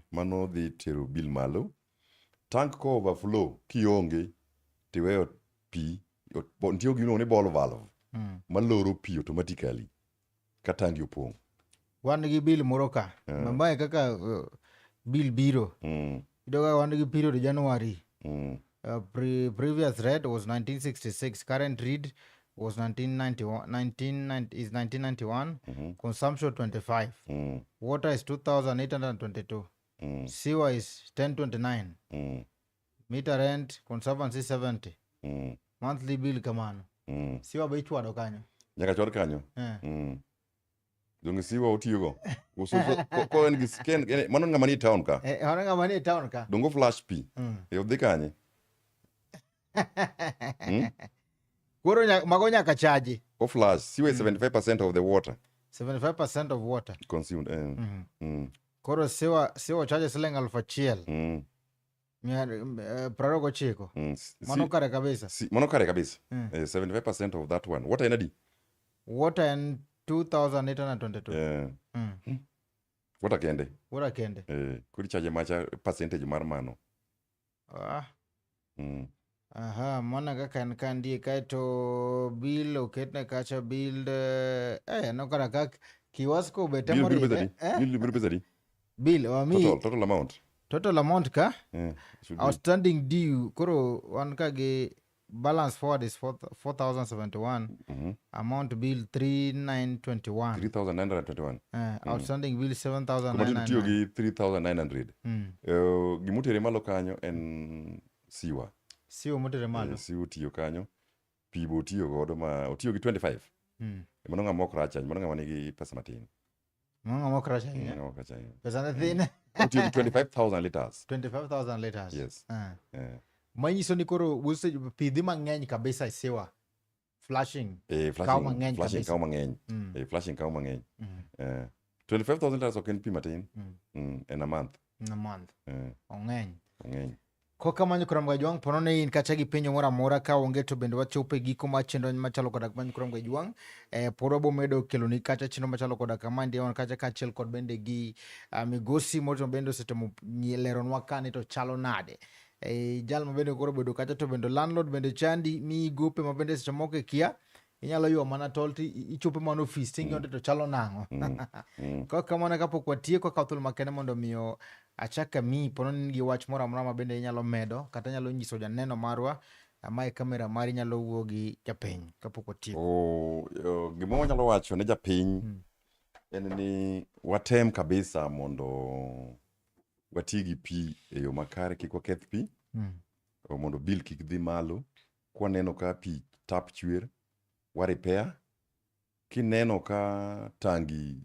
Mano dhi tero bill malo. Tank ko overflow kionge tiweyo pi, nitie gimiluongo ni ball valve maloro pi automatically ka tangi opong'. Wan gi bill moro ka. Mae kaka bill biro. Iyudo ka wan gi period January. Previous read was 1966. Current read was 1991, is 1991. Consumption 25. Water is 2,822. Sewer is 1029. Meter rent, conservancy 70. Monthly bill kamano. Sewer be ichwado kanyo. Nyaka chwad kanyo. Donge siwa otiyogo? Ko en gi mano ng'ama nie town ka. Mano ng'ama nie town ka. Dongo flash pi. Odhi kanye? Koro mago nyaka charge. O flash, sewer is 75% of the water. 75% of water. Consumed. Koro sewer charge siling 1000. Mia 29. Mano kare kabisa. Mano kare kabisa. 75% of that one. Water en adi? Water en 2,822. Water kende. Water kende. Koro charge macha percentage mar mano. Aha, mano kaka en ka ndie kaeto bill oketne kacha bill, no kara kak Kiwasco be temo Bill, bill ridhe, pesa di? eh? Bill, bill pesa di? Bill, wami Total amount. Total amount ka? Should be. Outstanding due koro wan ka gi balance forward is 4,071. Amount bill 3,921. 3,921. Outstanding bill seven thousand Kuma nine tiyo hundred gi 3,900. Gimotere malo kanyo en siwa. Siwa motere malo. Siwa otiyo kanyo. Pi be otiyo godo ma otiyo gi 25. Mano ng'ama ok rach ahinya, mano ng'ama nigi pesa matin. Mano ng'ama ok rach ahinya. Ng'ama ok rach ahinya. Pesa ne thin. Otiyo gi 25,000 liters. 25,000 liters. Yes. Manyiso ni koro usage pi dhi mang'eny kabisa e sewer. Flushing. Kawo mang'eny Flushing kabisa. kawo mang'eny. Flushing kawo mang'eny. 25,000 liters ok en pi matin. In a month. In a month. Ong'eny. Ong'eny. Kok kamano koro Mgajwang', pono ne in kacha gi penjo moro amora ka onge to bende wachopo e giko mar chenro machalo koda kama koro Mgajwang'. Pod wabo medo keloni kacha chenro machalo koda kama ndiye wan kacha kaachiel kod bende gi migosi moro bende osetemo leronwa ka ni to chalo nade. Jal ma bende koro obedo kacha to bende landlord bende chandi miyi gope ma bende seche moko ikia inyalo ywa mana tol to ichopo mana ofis to ing'iyo to chalo nang'o. Kok kamano kapok watieko akawo thuolo makende mondo miyo achak amiyi pono ni in gi wach moro amora ma bende inyalo medo kata inyalo nyiso janeno marwa mae kamera mari nyalo wuo gi japiny kapok watieko. Gima wanyalo wacho ne japiny en ni watem kabisa mondo wati gi pi e yo makare, kik waketh pi, mondo bill kik dhi malo. Kwaneno ka pi tap chwer, wa repair. Kineno ka tangi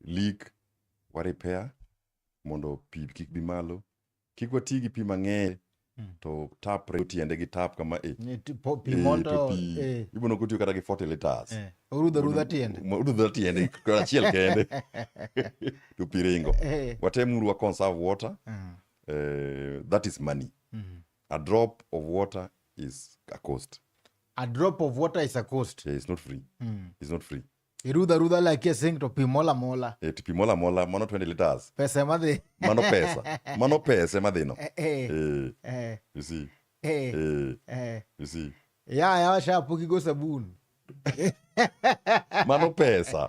leak, wa repair mondo pi kik bi malo. Kik wati gi pi mang'eny to tap re tiende gi tap kama e. Ni ti-, po-, pi mol To to, pi, ibo nok otiyo kata gi 40 liters. Orudho arudha tiende. Orudho arudha tiende, koro achiel kende. To pi ringo. Watemuru wa conserve water. That is money. A drop of water is a cost. A drop of water is a cost. Yeah, it's not free. It's not free. Irudha arudha like a sink to pi mola mola. To pi mola mola, mano 20 liters. Pesa ema dhi. Mano pesa. Mano pesa ema dhi no. You see? You see? Ya, ya, sha pok igo sabun. Mano pesa.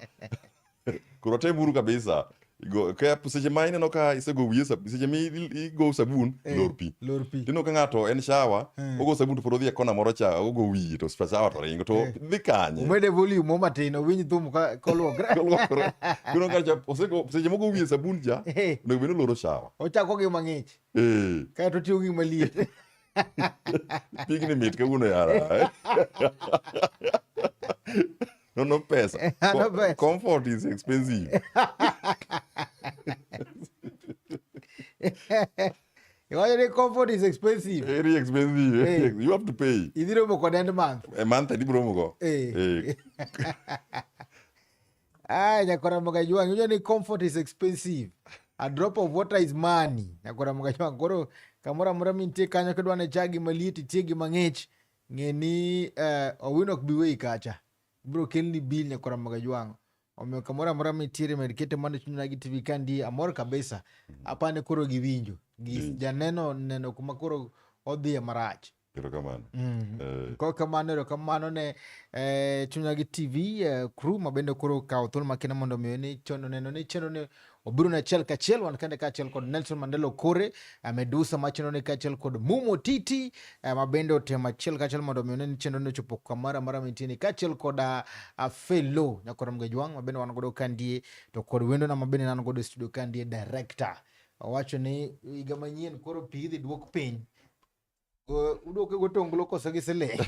Koro temuru kabisa. Go, ka seche ma ineno ka isego wiye seche mi igo sabun, lor pi. Lor pi. Tineno ka ng'ato en shower, ogo sabun to pod odhi e kona moro cha, ogo wiye to shower to ringo, to dhi kanye? Omede volume mo matin, owinj thum ka koluokre. Koluokre. Koro ka cha, osego, seche mogo wiye sabun cha, onego bed ni oloro shower. Ochako gi mang'ich. Kaeto otiyo gi maliet. Pigni mit kawuono yara. No, no pesa. No pesa. Comfort is expensive. Iwacho ni comfort is expensive. Very expensive. Eh. You have to pay. Idhi romo kod end month. A month adi biro romo go. Eh. Eh. Ay, nyakwara Mogajwang', iwacho ni comfort is expensive. A drop of water is money. Nyakwara Mogajwang', koro kamoro amora mintie kanyo kidwa ne chagi maliet itie gi mang'ich, ng'e ni Owino ok bi weyi kacha. Ibiro kelni bill nyakwara Mogajwang'. Omiyo kamoro amora mintiere med kete mondo chuny gi TV ka ndie amor kabisa. Apani koro giwinjo. Gi janeno neno kuma koro odhiye marach. Erokamano. Kok kamano, erokamano ne Chunya gi TV crew mabende koro okawo thuolo makende mondo omiyo ni chono neno ni chenro ni obiro ne achiel kachiel wan kende kaachiel kod Nelson Mandela Okore, Medusa machenro ni kaachiel kod Mumo Titi, mabende otemo achiel kachiel mondo omiyo ni chenro ni ochopo kamoro amora mintie ni kaachiel kod Felo Nyakora Mgajwang' mabende wan godo kandie to kod wendona mabende nan godo e studio kandie director owacho ni higa manyien koro pi idhi duok piny. Uduoke go tonglo koso gi siling?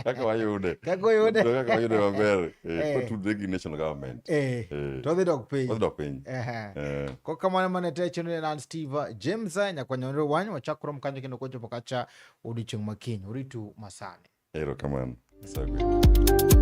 Kaka wayude. Kaka wayude. Kaka wayude maber. Eh. Kotudre gi national government. To odhi dok piny. Odhi dok piny. Ehe. Kok kamano mane te chenro ne an Steve James nyakwanyonre wany wachak rom kanyo kendo kochopo kacha odiochieng' makiny. Uritu masani. Erokamano. Asagwe.